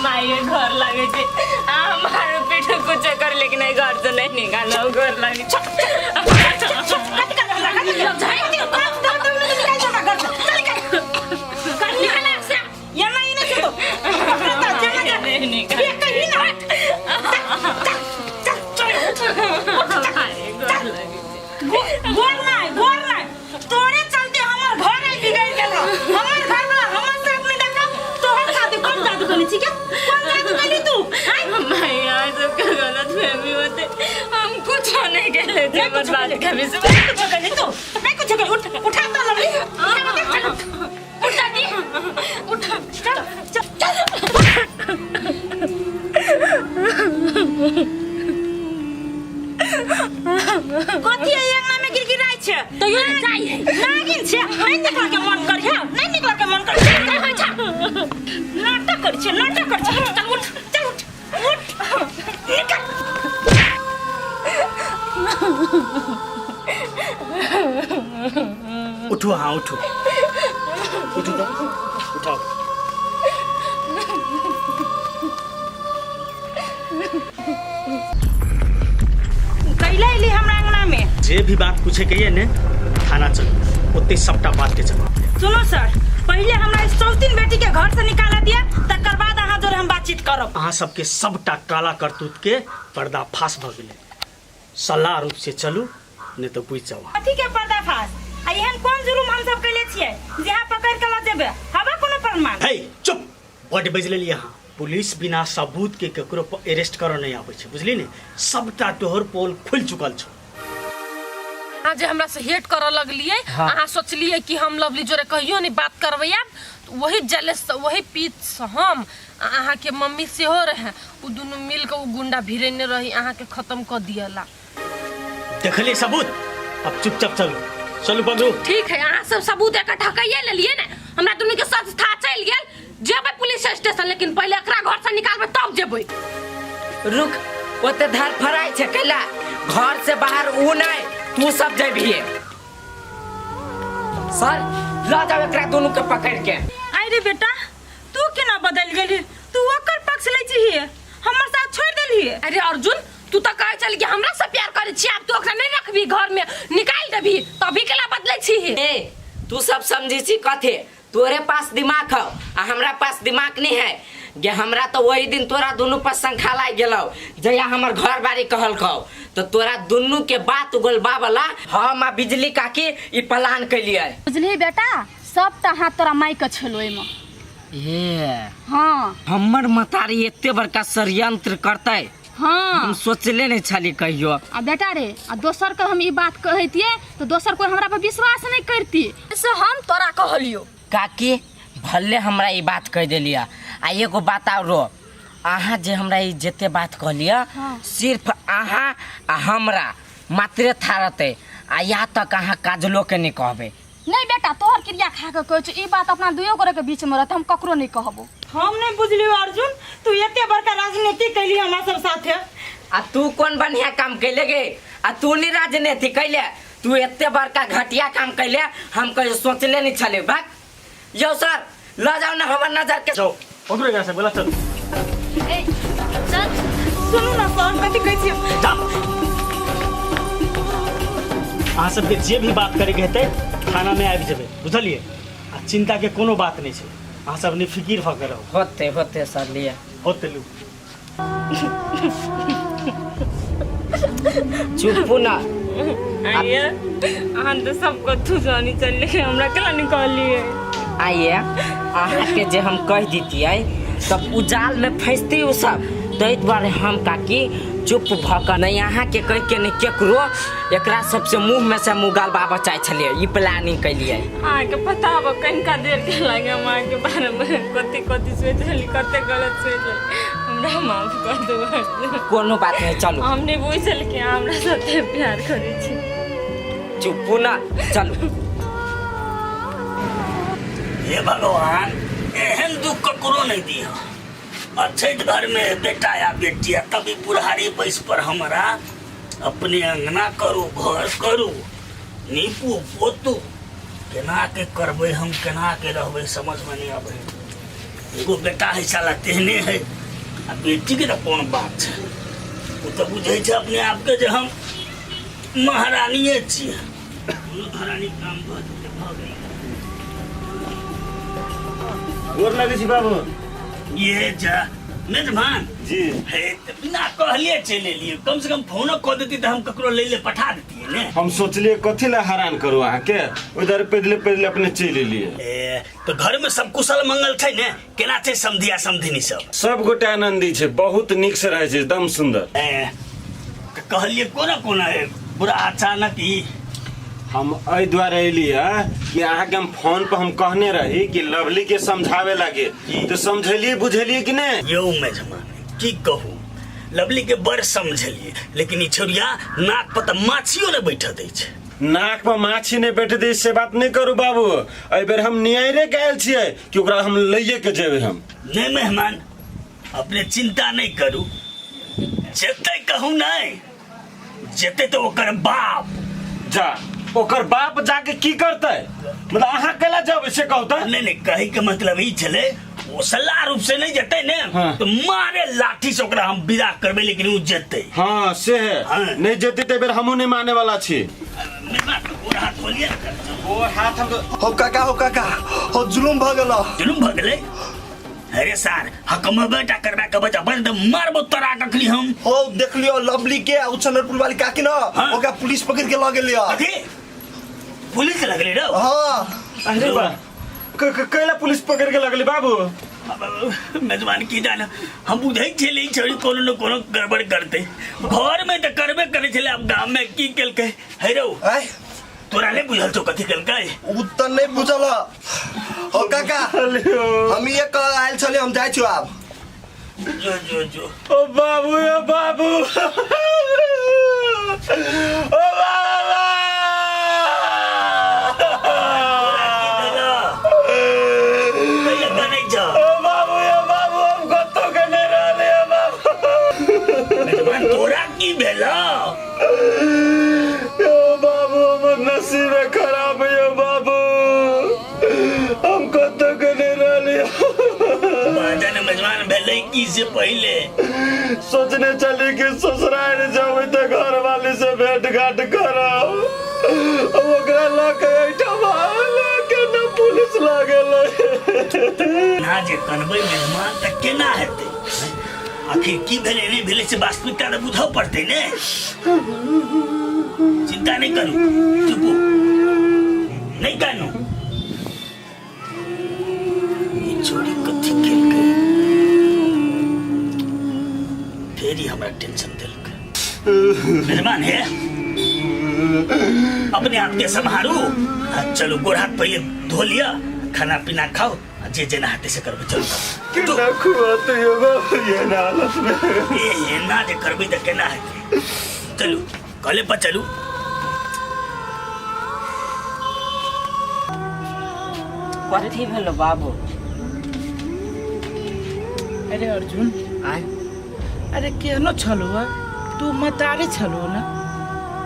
माय घर लागे छै आ हमार पीठ कुछ कर, लेकिन एहि घर से नहीं निकालो, घर लागे छै। नहीं निकाल। गोर नहीं, गोर नहीं, तोरे चलते हमर घर आई बिगड़ गेल। हमर घर वाला हमर साथ में देखा तोहर शादी कौन जादू कली छी के? कौन जादू कली तू? आय माय यार, सबके गलत फहमी होते, हम कुछ नहीं कहले थे, नहीं कुछ बर्बाद कहले। कभी से। नहीं कुछ कहली तू, नहीं कुछ कहली। उठ, उठा तो लवली, उठा, उठ दादी, उठ। चल चल चल। कथी है अंगना में गिरगिराइ छै? तो यो ने जाइ है। नागिन छै, नहीं निकल के मन करी है, नहीं निकल के मन करी। चल होइ छै। नाटक करै छै, नाटक करै छै। चल उठ, चल उठ, उठ, निकल। उठो, हाँ उठो, उठो तो उठाओ। कैला एली हमरा अंगना में? जे भी बात पूछे के ये ने थाना चलो, ओते सबटा बात के जवाब दे। सुनो सर, पहले हमरा इस चौतीन बेटी के घर से निकाला दिया, तकर बाद अहाँ जोरे हम बातचीत करब। अहाँ सबके सबटा काला करतूत के पर्दाफाश भ गेलै। सलाह रूप से चलू, नहीं तो बुझ जाओ। कथी के पर्दाफाश? आ एहन कोन जुलुम हम सब कैले छियै जे अहाँ पकड़ के ल जेबै? हवा कोनो प्रमाण? हे चुप, बड बजि लेलियै अहाँ। पुलिस बिना सबूत के ककरो अरेस्ट करऽ नहीं आबै छै, बुझली ने? सबटा तोहर पोल खुलि चुकल छौ। अहाँ जे हमरा से हेट करऽ लगलियै, हाँ। अहाँ सोचलियै कि हम लवली जोरे कहियो नहीं बात करबै आब, तऽ वही जलेस से, वही पीत से हम आ अहाँके मम्मी सेहो रहै, उ दुनू मिल के उ गुंडा भिड़ेने रही, अहाँके खत्म कऽ दियला। देखलियै सबूत, अब चुपचाप चलू, चलू बंधु। ठीक है, अहाँ सब सबूत इकट्ठा कैये लेलियै ने, हमरा दुनू के सच था चलि गेल। जेबै पुलिस स्टेशन, लेकिन पहिले एकरा घर से निकालबै तब जेबै। रुक, ओते धर फराइ छै कैला? घर से बाहर ऊ नहीं, तू सब जेबिहे। सर ल जाओ एकरा दोनों के पकड़ के। अरे बेटा, तू केना बदल गेली? तू ओकर पक्ष लै छी, हमर साथ छलिए। अरे अर्जुन, तू तो कहै छली कि हमरा से प्यार करै छी, आब तू ओकरा नहीं रखबी, घर में निकाल देबी, तभी केला बदलै छी? ए, तू सब समझी छी कथे? तोरे पास दिमाग हौ आ हमरा पास दिमाग नहीं है गे। हमरा तो वही दिन तोरा दुनू पर शंखा लागि गेलौ, जहिया हमर घर बारी कहलकौ, तो तोरा दुनू के बात उगलबा वाला हम आ बिजली काकी ई प्लान कैलियै। बुझलिही बेटा, सबटा हाथ तोरा माय के छलो एहिमे। ए। हाँ। हमर मतारी एते बड़का षड्यंत्र करतै? हाँ। हम सोचले नहीं छली कहियो। आ बेटा रे, आ दोसर के हम ई बात कहतियै तो दोसर कोई हमरा पर विश्वास नहीं करती, से हम तोरा कहलियो। काकी, भले हमरा ई बात कह देलिया, आ एगो बात आरो, अहाँ जे हमरा ई जते बात कहलिया, हाँ। सिर्फ अहाँ आ हमरा मात्रे था रहतै, आ यहाँ तक अहाँ काजलो के नहीं कहबै। नहीं बेटा, तोहर क्रिया खा के कहै छौ, ई बात अपना दुइयो गोरे के बीच में रहतै, हम ककरो नहीं कहबो। हम नहीं बुझलियो अर्जुन, तू एते बड़का राजनीति कैली हमरा सब साथे। आ तू कोन बढ़िया काम कैले गे? आ तू नहीं राजनीति कैले, तू एते बड़का घटिया काम कैले, हम कहियो सोचले नहीं छले। भाग यौ सर, ल जाओ ना हमर नजर के। जाओ, पकड़ो एकरा सब, बोला चल। ए, चल। सुनू ना सर, कथी कहै छियै? जा। अहाँ सबके जे भी बात करैके हेतै थानामे आबि जेबै, बुझलियै? आ चिन्ताके कोनो बात नहि छै, अहाँ सब निफिकिर भऽ के रहू। होते होते सर, लिअ। होते लू। चुप ना। आइए, अहाँ तऽ सब कथू जानी चल, लेकिन हमरा केना नहीं कहलिए? आइए, अहाँके जे हम कह दितियै तब उ जाल में फंसती उ सब, ताहि दुआरे हम काकी चुप भऽ कऽ नहि अहाँके कहि के नहि केकरो एकरा सबसे मुँह में से मुँह गलबाबऽ चाहै छलियै, ई प्लानिंग केलियै। अहाँके पता अब कनिका देर के लागे हम अहाँके बारेमे कथी कथी सोचि रहली, कते गलत सोचि रहली, हमरा माफ कर दू। कोनो बात नहीं, चलू। हम नहीं बुझल कि अहाँ हमरा साथे प्यार करै छी। चुप ना, चलू। हे भगवान, एहन दुख ककरो नहीं दिया। अछैत घर में बेटा या बेटी, आ तभी बुढ़ारी बैस पर हमरा अपने अंगना करू, घर करू, नीपू पोतू, केना के करबै हम, केना के रहबै, समझ में नहीं आबै। एगो बेटा है साला तेहने है, आ बेटी के तऽ कोन बात छै, ओ तऽ बुझै छै अपने आपके जे हम महारानिए छियै। महारानी काम भऽ जेतै, भऽ गेलै। गोर लगै छी बाबू। ये जा मेजबान जी। हे तऽ बिना कहलिए चलि एलियै, कम से कम फोनो कऽ देती तऽ हम ककरो लै ले पठा देतियै ने। हम सोचलिए कथी ला हैरान करू अहाँके, उधर पैदले पैदले अपने चलि एलियै। ए तऽ घर में सब कुशल मंगल छै ने? केना छै समधिया समधिनी सब? सब गोटे आनंदी छै, बहुत नीक से रहै छै, एकदम सुंदर। ए तऽ कहलिए कोना कोना ए बुरा अचानक ई? हम एहि दुआरे एली है कि अहाँके हम फोन पर हम कहने रही कि लवली के समझावे लागे, तो समझेलिए बुझेलिए कि नहीं? यौ मेजमान, की कहू, लवली के बड़ समझेलिए, लेकिन ई छौरिया नाक पर तऽ माछियो ने बैठ दै छै। नाक पर माछी नहीं बैठ दै से बात नहीं करू बाबू, एहि बेर हम न्यायरे के आयल छियै कि ओकरा हम लइए के जेबै हम। नहीं मेहमान, अपने चिंता नहीं करू, जेतै कहू नहीं जेतै तऽ ओकर बाप। जा, ओकर बाप जाके की करतै? मतलब अहाँ केला जेबै से कहू तऽ? नहीं नहीं, कहै के मतलब ई छलै, ओ सलाह रूप से नहीं जेतै ने। हाँ। तो मारे लाठी से ओकरा हम विदा करबै, लेकिन ओ जेतै। हाँ से है। हाँ। नहीं जेतै तऽ बेर हमहूँ नहीं माने वाला छी। मेहमान, गोर हाथ खोलिए ने। गोर हाथ हम तो हो काका, हो काका, हो जुलुम भऽ गेलो। जुलुम भऽ गेलै? अरे सार, हकम बेटा करबा के बचा बंद मारबो तोरा कखनी हम। हो देख लियो लवली के आ उछनरपुर वाली काकी न। हाँ। ओकरा पुलिस पकड़ के लऽ गेलियो। कथी पुलिस लगले रे? हाँ। अरे बा, कैला पुलिस पकड़ के लगली बाबू? मेजबान, की जाने, हम बुझै छलियै ई छौड़ी कोनो न कोनो गड़बड़ करतै। घर में तऽ करबे करै छलै, आब गाम में की केलकै? हे रौ। आय। तोरा नहीं बुझल छौ कथी केलकै? उ तऽ नहीं बुझल हो काका, हम ये कह आयल छलियै, हम जाइ छियौ आब। जो जो जो। ओ बाबू, ओ बाबू, ओ बाबा। कैला कनै छ? ओ बाबू, ओ बाबू, हम कतौ के नहीं रहले ओ बाबू। मेजबान, तोरा की भेलौ? ओ बाबू, हमर नसीब खराब है ओ बाबू, हम कतौ के नहीं रहले। बाजन मेजबान, भेलै की से पहिले? सोचने चली कि ससुराल जेबै तऽ घरवाली से भेंट घाट करब, ओकरा लऽ के एहिठाम केना पुलिस लागल। ना जे कनबै मेहमान तऽ केना हेतै? आखिर की भेलै नहि भेलै से वास्तविकता तऽ बुझऽ पड़तै ने। चिंता नहि करू, चुपू, नहि कानू। ई छोरी कथी केलकै? फेर ई हमरा टेंशन देलकै। मेहमान हे, अपने आप के सम्हारू आ चलू, गोड़ हाथ पहिले धो लिअ, खाना पीना खाओ आ जे जेना हेतै से करबै। चलू। केना खुआते यो बाबू एहन हालत में? ए एना जे करबै तऽ केना हेतै? चलू, कले पर चलू। कथी भेलो बाबू? अरे अर्जुन, आय? अरे केहनो छलो है, तू मतारी छलो ना,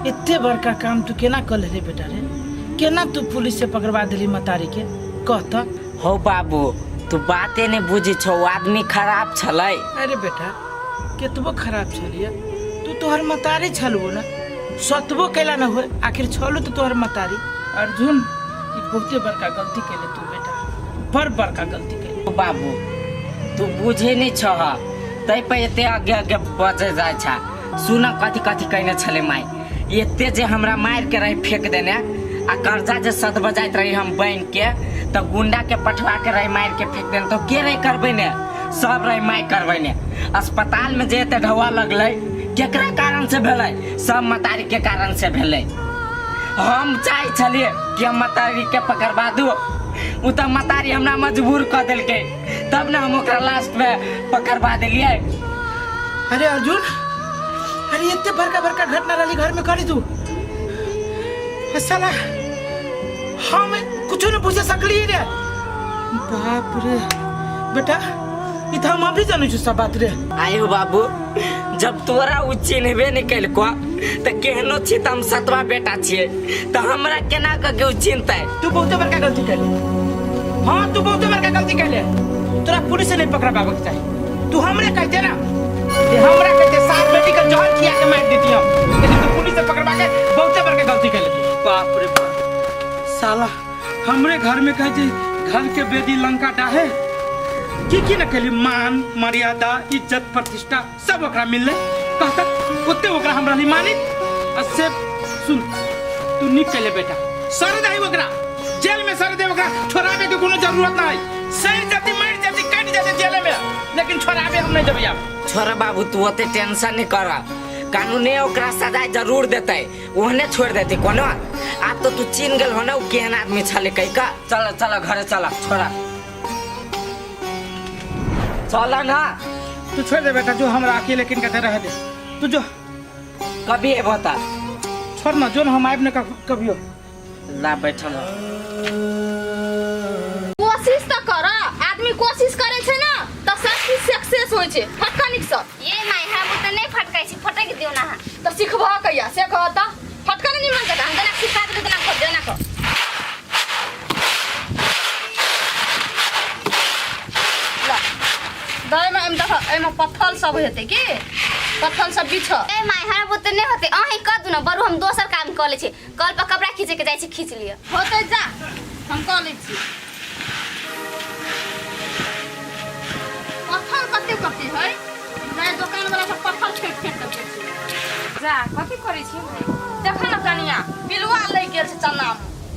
एते बड़का काम तू केना कर ले बेटा रे? केना तू पुलिस से पकड़वा दिली मतारी के, कह त। हो बाबू, तू बाते नहीं बुझी छौ, आदमी खराब छलै। अरे बेटा, केतबो खराब छलिए तू तोहर मतारी छलबो ना, सतबो कैला न होए, आखिर छलू तो तोहर मतारी। अर्जुन, ई बहुते बड़का गलती कैले तू बेटा, बड़ बड़का गलती कैले। बाबू, तू बुझे नहीं छह तै पे एते आगे आगे बजे जाय छा। सुन, कथी कथी कहने छले माई, एते जे हमरा मार के रही फेंक देने आ कर्जा जे सद बजाइत रही हम बैंक के, तो गुंडा के पठवा के रही मार के फेंक देने, तो के रही करबै ने? सब रही माई करबै ने। अस्पताल में जे एते ढौआ लगलै केकरा कारण से भेलै? सब मतारी के कारण से भेलै। हम चाहे छलिए कि हम मतारी के पकड़वा दू, उ तऽ मतारी हमरा मजबूर कऽ देलकै, तब ने हम ओकरा लास्ट में पकड़वा देलियै। अरे अर्जुन, अरे एते बड़का बड़का घटना रहली घर में करी तू, आ साला हम कुछो नहीं बुझे सकली रे। बाप रे बेटा, ई तऽ हम अभी जानै छु सब बात रे। आयो बाबू, जब तोरा उ चिन्हबे नहीं कैलको तऽ केहनो छी तऽ हम सतवा बेटा छियै, तऽ हमरा केना कऽ के उ चिन्हतै? तू बहुते बड़का गलती कैले। हाँ, तू बहुते बड़का गलती कैले, तोरा पुलिस से नहीं पकड़ावे के चाही। तू हमरे कहते ना, जे हमरा कहते सात बेटी के जहर खिया के मार देती हम, लेकिन तू पुलिस से पकड़वा के बहुते बड़का गलती कैले तू। बाप रे बाप, साला हमरे घर में कहे जे घर के बेदी लंका डाहे, की की न कैली, मान मर्यादा इज्जत प्रतिष्ठा सब ओकरा मिलले, कहता ओते ओकरा हमरा नहीं मानी। आ से सुन, तू निक कैले बेटा, सर दही ओकरा जेल में, सर दे ओकरा, छोड़ाबे के कोनो जरूरत नहीं, सर जाती मर जाती कट जाती जेल में, लेकिन छोड़ाबे हम नहीं देबै आब। छोड़ बाबू, तू ओते टेंशन नहीं कर, कानूने ओकरा सजा जरूर देतै, ओहने छोड़ देतै कोनो। आब तो तू चिन्ह गेल हो ना उ केहन आदमी छलै कहि कऽ। चल चल घरे चल, छोड़ा चल ना। तू छोड़ दे बेटा, जो हमरा अकेले किन कहते रह दे तू, जो कभी एबो त छोड़ ना, जो न हम आइब न कभियो। ला बैठल रह। कोशिश तऽ कर, आदमी कोशिश करे छै ना तऽ सब चीज सक्सेस होइ छै। फटका निक से। ये माय, हम तऽ नहि फटकै छी, फटक दियौ ना अहाँ। तऽ सिखबह कहिया से कह तऽ? फटका ने निमन जकाँ, हम जेना सिखा देबै तेना कर, जेना कर। ला दही में एहिमे देख, एहिमे पत्थल सब हेतै की, पत्थल सब बिछ। ए माय, हमरा बुते नहि होतै, अहीं कऽ दू ने, बरू हम दोसर काम कऽ लै छी, कल पर कपड़ा खींचे के जाइ छी, खींच लिअ। होतै, जा हम कऽ लै छी। पत्थल कते कते है, नहि दोकान वाला सब पत्थल फेंक फेंक के बेचै। जा, कथी करै छी माय? देख न कनिया, पिलुआ लागि गेल छै चना मे,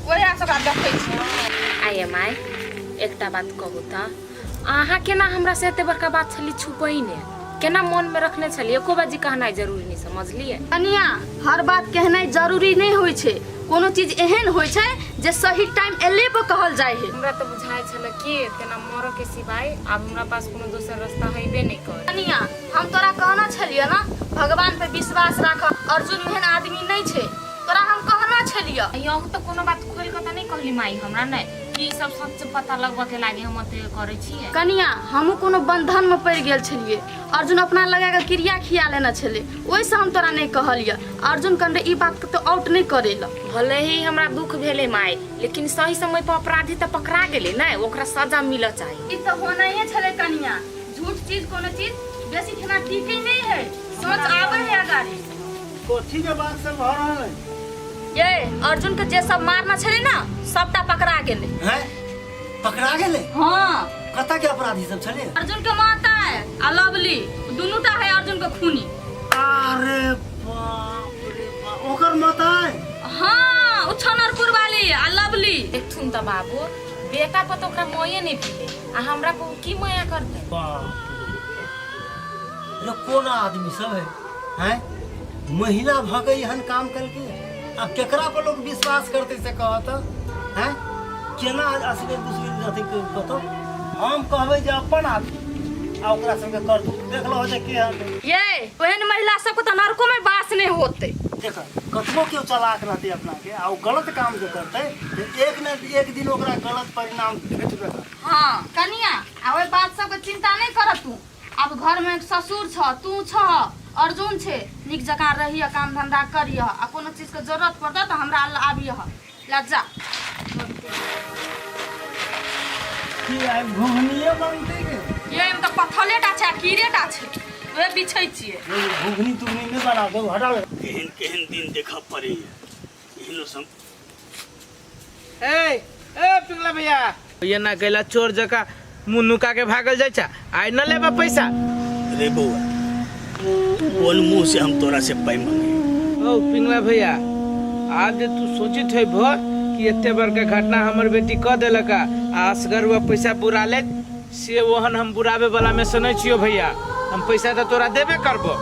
ओएह से ओकरा देखै छी। आये माय, एकटा बात कहू तऽ, अहाँ केना हमरा से एते बड़का बात छली छुपैने, केना मन में रखने छली? एको बाजी कहनाइ जरूरी नहीं समझलिए। कनिया, हर बात कहनाइ जरूरी नहीं होइ छै, कोनो चीज एहन होइ छै जे सही टाइम एले पर कहल जाइ है। हमरा तऽ बुझाइ छल कि तेना मरऽ के सिवाय आब हमरा पास कोनो दोसर रास्ता हेबे नहीं कर। कनिया, हम तोरा कहना छलियै ना, भगवान पे विश्वास राख, अर्जुन ओहन आदमी नहीं छै, तोरा हम कहना छलियै। अहूँ तऽ कोनो बात खोलि कऽ तऽ नहि कहली माई हमरा नहि कि ई सब सच पता लगबऽ के लागे हम ओते करै छियै। कनिया, हमहूँ कोनो बंधन में पड़ि गेल छलियै, अर्जुन अपना लगा के क्रिया खिया लेने छलै, ओहिसँ हम तोरा नहि कहलियै। अर्जुन कन ई बात कतौ आउट नहि करै लए। भले ही हमरा दुख भेलै माई, लेकिन सही समय पर अपराधी तऽ पकड़ा गेलै ने, ओकरा सजा मिलऽ चाही। ई तऽ होनाइए छलै कनिया, झूठ चीज कोनो चीज बेसी खेना टीके नहीं है सोच आवे है अगाड़ी कथी के बात सब भऽ रहल है ये अर्जुन के जे सब मारना छले ना सबटा पकड़ा गेलै हैं पकड़ा गेलै हाँ कतऽ के अपराधी सब छलै अर्जुन के माता है आ लवली दुनूटा है अर्जुन के खूनी अरे बाप रे बाप ओकर माता है हाँ उ छनरपुर वाली आ लवली देखथुन तऽ बाबू बेटा पर तऽ ओकरा मोये नहि पीले आ हमरा पर उ की माया करतै बाप रे कोन आदमी सब है हैं महिला भऽ के एहन काम कलके आब केकरा पर लोग विश्वास करते से कहत हैं केना असगर गुसगर अथी कतौ हम कहबै जे अपन आदमी आ ओकरा सबके कर दू देख लो जे के हन ये ओहन महिला सबके तऽ नरको में वास नहीं होते देख कतबो केओ चलाक रहतै अपना के आ ओ गलत काम जे करतै तऽ एक ने एक दिन ओकरा गलत परिणाम भेटबे करतै हाँ कनिया आ ओहि बात सबके चिंता नहीं कर तू आब घर में ससुर छ तू छ अर्जुन छे निक जकाँ रहिय काम धंधा करिय आ कोनो चीज के जरूरत पड़तौ तऽ हमरा आबियह लज्जा की आइ घुघनिए बनतै के ये एमे तऽ पत्थले टा छै आ कीड़े टा छै उहे बिछै छियै घुघनी तुघनी नहि बना दो हटा दे केहन केहन दिन देखऽ पड़ैया एहनो सम ए ए पिंगला भैया ये ना कैला चोर जका मुंह नुका के भागल जाइ छै आइ न लेबा पैसा रे बौआ कोन मुंह से हम तोरा से पाइ मंगे ओ पिंगला भैया आज जे तू सोचित है भो कि एते बड़का घटना हमर बेटी क देलक आ असगर हुआ पैसा बुरा ले से ओहन हम बुराबे वाला में से नहीं छियो भैया हम पैसा तो तोरा देबे करबो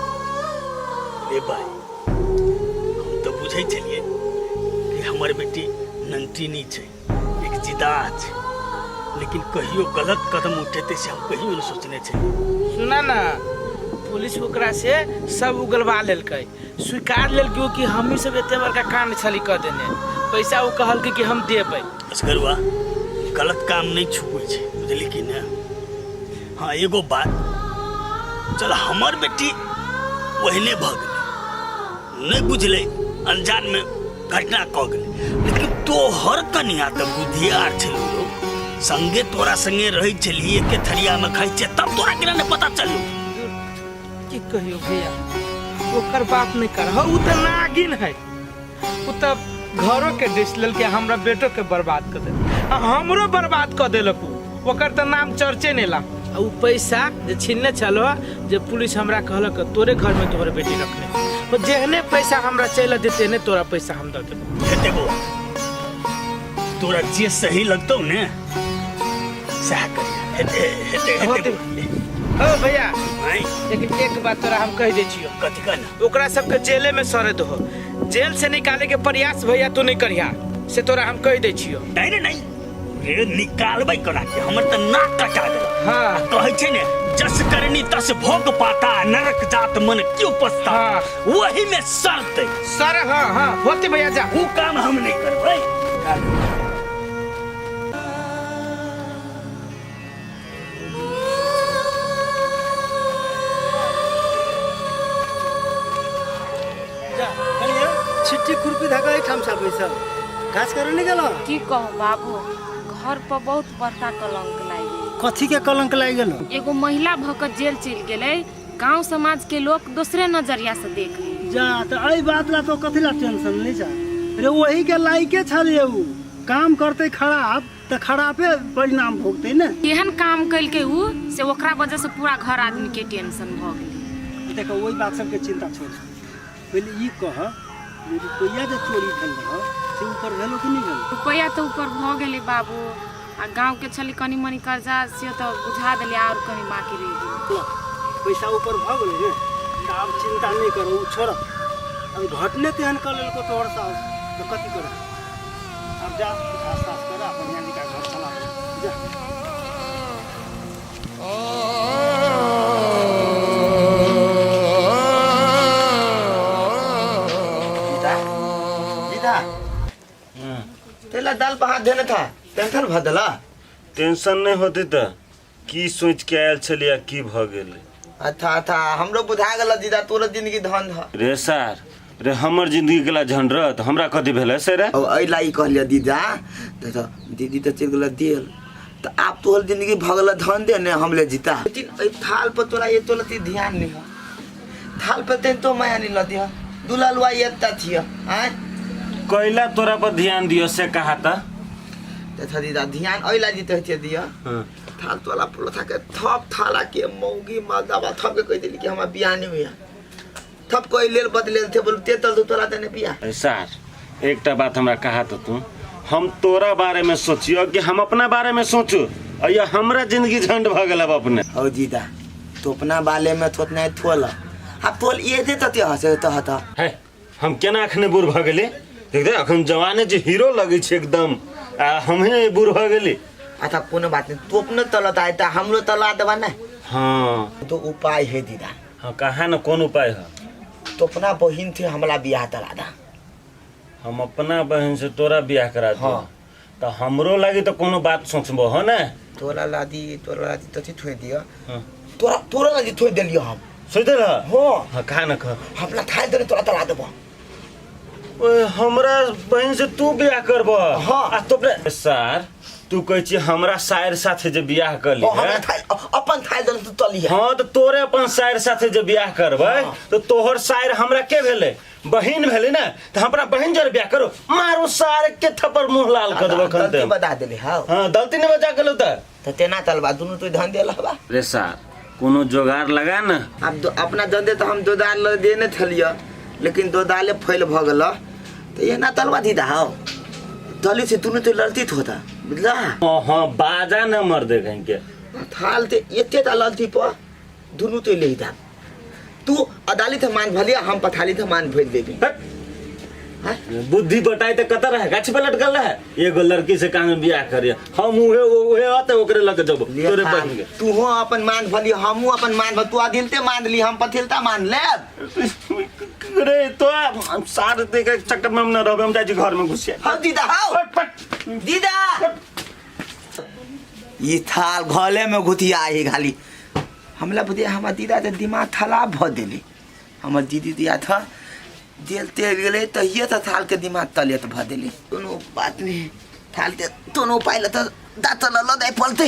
रे भाई हम तो बुझै छलियै कि हमर बेटी नंगटी नहीं छै एक जिदा छै लेकिन कहियो गलत कदम उठेतै से हम कहियो नहीं सोचने छलियै सुना ना पुलिस ओकरा से सब उगलवा लेलकै स्वीकार लेलकै कि हमही सब एते बड़का कांड छली कऽ देने पैसा ओ कहलकै कि हम देबै असगरुआ गलत काम नहीं छुपै छै बुझली कि ने हाँ एगो बात चल हमर बेटी ओहने भऽ गेलै नहि बुझलै अनजानमे घटना कऽ गेलै लेकिन तोहर कनिया तऽ बुधियार छलू रौ संगे तोरा संगे रहै छलही एके थरियामे खाइ छै तब तोरा केना नहि पता चलू की कहियो भैया ओकर बात नहीं कर उ तऽ नागिन है उ तऽ घरो के डिस लेलकै हमरा बेटो के बर्बाद कर देलक आ हमरो बर्बाद कर देलक उ ओकर तऽ नाम चर्चे नहि ला आ उ पैसा जे छीनने छलो जे पुलिस हमरा कहलक तोरे घर में तोहर बेटी रखने तो जेहने पैसा हमरा चलि देते ने तोरा पैसा हम दऽ देबो हेते बौआ तोरा जे सही लगतौ ने सएह करिहे हेते हेते हेते हो भैया लेकिन एक बात तोरा हम कह दै छियो कथी कहना ओकरा सबके जेले में सड़े दहो जेल से निकाले के प्रयास भैया तू नहीं करिहा से तोरा हम कह दै छियो नहीं नहीं नहीं रे निकालबै कोना के हमर तऽ नाक कटा गेल हाँ आ कहै छै ने जस करनी तस भोग पाता नरक जात मन क्यों पछता हाँ। वही में सड़तै सर हाँ हाँ होते भैया जा ऊ काम हम नहीं करबै जा कनिया छिट्टी खुरपी धका एहिठाम से बैसल घास करे नहीं गेलो की कहू बाबू घर पर बहुत बड़का कलंक लागि गेल कथी के कलंक लागि गेलो एगो महिला भऽ कऽ जेल चलि गेलै गांव समाज के लोग दोसरे नजरिया से देख जा तऽ एहि बात ला तो कथी ला टेंशन नहीं जा रे वही के लायके छलिए उ काम करते खराब तऽ खराबे परिणाम भोगतै ने केहन काम केलकै उ से ओकरा वजह से पूरा घर आदमी के टेंशन भऽ गेलै देखो ओहि बात सबके चिंता छोड़ पहिले ई कह जे रुपैआ जे चोरी भेल रहौ से ऊपर भेलो कि नहि भेलो रुपैआ तऽ ऊपर भऽ गेलै बाबू आ गाँवके छलै कनि मनि कर्जा से तऽ बुझा देलियै आओर कनि बाँकी रहि गेलै पैसा ऊपर भऽ गेलै ने तऽ आब चिंता नहि करू ओ छोड़ अब घटने तेहन कऽ लेलको तोहर साउस तऽ कथी करब आब जा घास तास कर आ बढ़िआँ जकाँ घर चला जा गीता गीता तेला दाल पर हाथ देने था टेंशन भ देला टेंशन नहीं होते तऽ की सोच के आयल छलियै आ की भऽ गेलै अच्छा अच्छा हमरो बुझा गेल दीदा तोरो जिंदगी धन ह रे सार रे हमर जिंदगी गेला झंडरत हमरा कथी भेलै से रे अब एहि ला ई कहलियै दीदा तऽ दीदी तऽ चलि गेल देल तो आप तोहर जिंदगी भगल धन दे ने हमले जीता। लेकिन एहि थाल पर तोरा ये तोला ध्यान नहीं हो, थाल पर तेन तो माया नहीं लदी हो, दुलालुआ एत्ता थिय आय कैला तोरा पर ध्यान दियो से कहा था तथा दीदा ध्यान ऐला जीते हते दिया। थाल तोला पुलथा के थप थाला के मौगी मालदाबा थप के कह देली कि हमरा बियाह नहीं हुआ, थप कोई लेल बदलेल थे बोल ते तल तोला देने बियाह। सर एकटा बात हमरा कहा तो तू, हम तोरा बारे में सोचियो कि हम अपना बारे में सोचू, अया हमरा जिंदगी झंड भ गेल अब अपने। हौ दीदा तो अपना बारे में थोत नहीं थोल, अब तोल ये दे तते हसे त हता है हम केना अखने बूढ़ भ गेली, देख दे अखन जवाने जे हीरो लगै छै एकदम, आ हमहे बूढ़ भ गेली। अच्छा कोनो बात नहीं, तू अपने तलत आए त हमरो तला देबा ना। हां तो उपाय है दीदा। हां कहा न कोन उपाय है? तो अपना बहिन थे हमला बियाह तला दा। हम अपना बहन से तोरा बियाह करा दो। हाँ। तो हमरो लागी तो कोनो बात सोचबो हो ना। तोरा लादी तोरा लादी तथी थोइ दियो। हाँ। तोरा तोरा लादी थोइ देलियो हम। सोच देल? हां। हां कहा न कह। अपना थाल देने तोरा तला देबो। ओए हमरा बहन से तू बियाह करबो? हां। आ तोरे सर तू कहै छी हमरा सायर साथे जे बियाह कर ली। हमरा थाल अपन थाल देने तू तली। हां तो तोरे अपन सायर साथे जे बियाह करबै तो तोहर सायर हमरा के भेलै? बहिन भेलै ना, तो हम अपना बहिन जरे बियाह करो, मारू सारे के थप्पड़ मुंह लाल कर देबो खन गलती बता देले। हां हां गलती ने बचा गेलो त तेना तलबा दुनु तू धन देला बा। रे सार कोनो जोगार लगा ना। अब अपना धन दे तो हम दोदाल ल देने थलिय, लेकिन दोदाले फैल भ गेल त एना तलबा दीदा हां तली से दुनु तो लड़ती होता बुझला। हां हां बाजा न मर दे कहीं के थाल ते एते ता लड़ती पर दुनु तो ले दा, तू अदाली थे मान भलिया हम पथाली थे मान भेज देबी। बुद्धि बटाई तो कत रहे गाछ पे लटकल रहे, एगो लड़की से कान बियाह करिए हम उहे उहे आते ओकरे लग जबो तोरे बहिन के। तू हो अपन मान भलिया हमहू अपन मान भल, तू अदिलते मान ली हम पथिलता मान ले। रे तो हम सार दे के चक्कर में हम न रहबे, हम जाइ छी घर में घुसिया। हां दीदा हां दीदा ई थाल घले में घुतिया ही खाली हमला बुझे हमर दीदा के दिमाग खराब भ देली। हमर दीदी दिया था दिल तेल गेलै तहिए तऽ थाल के दिमाग तलेत भ देली। कोनो बात नहीं थाल ते दोनों उपाय ल तऽ दाँत ल दे पलते।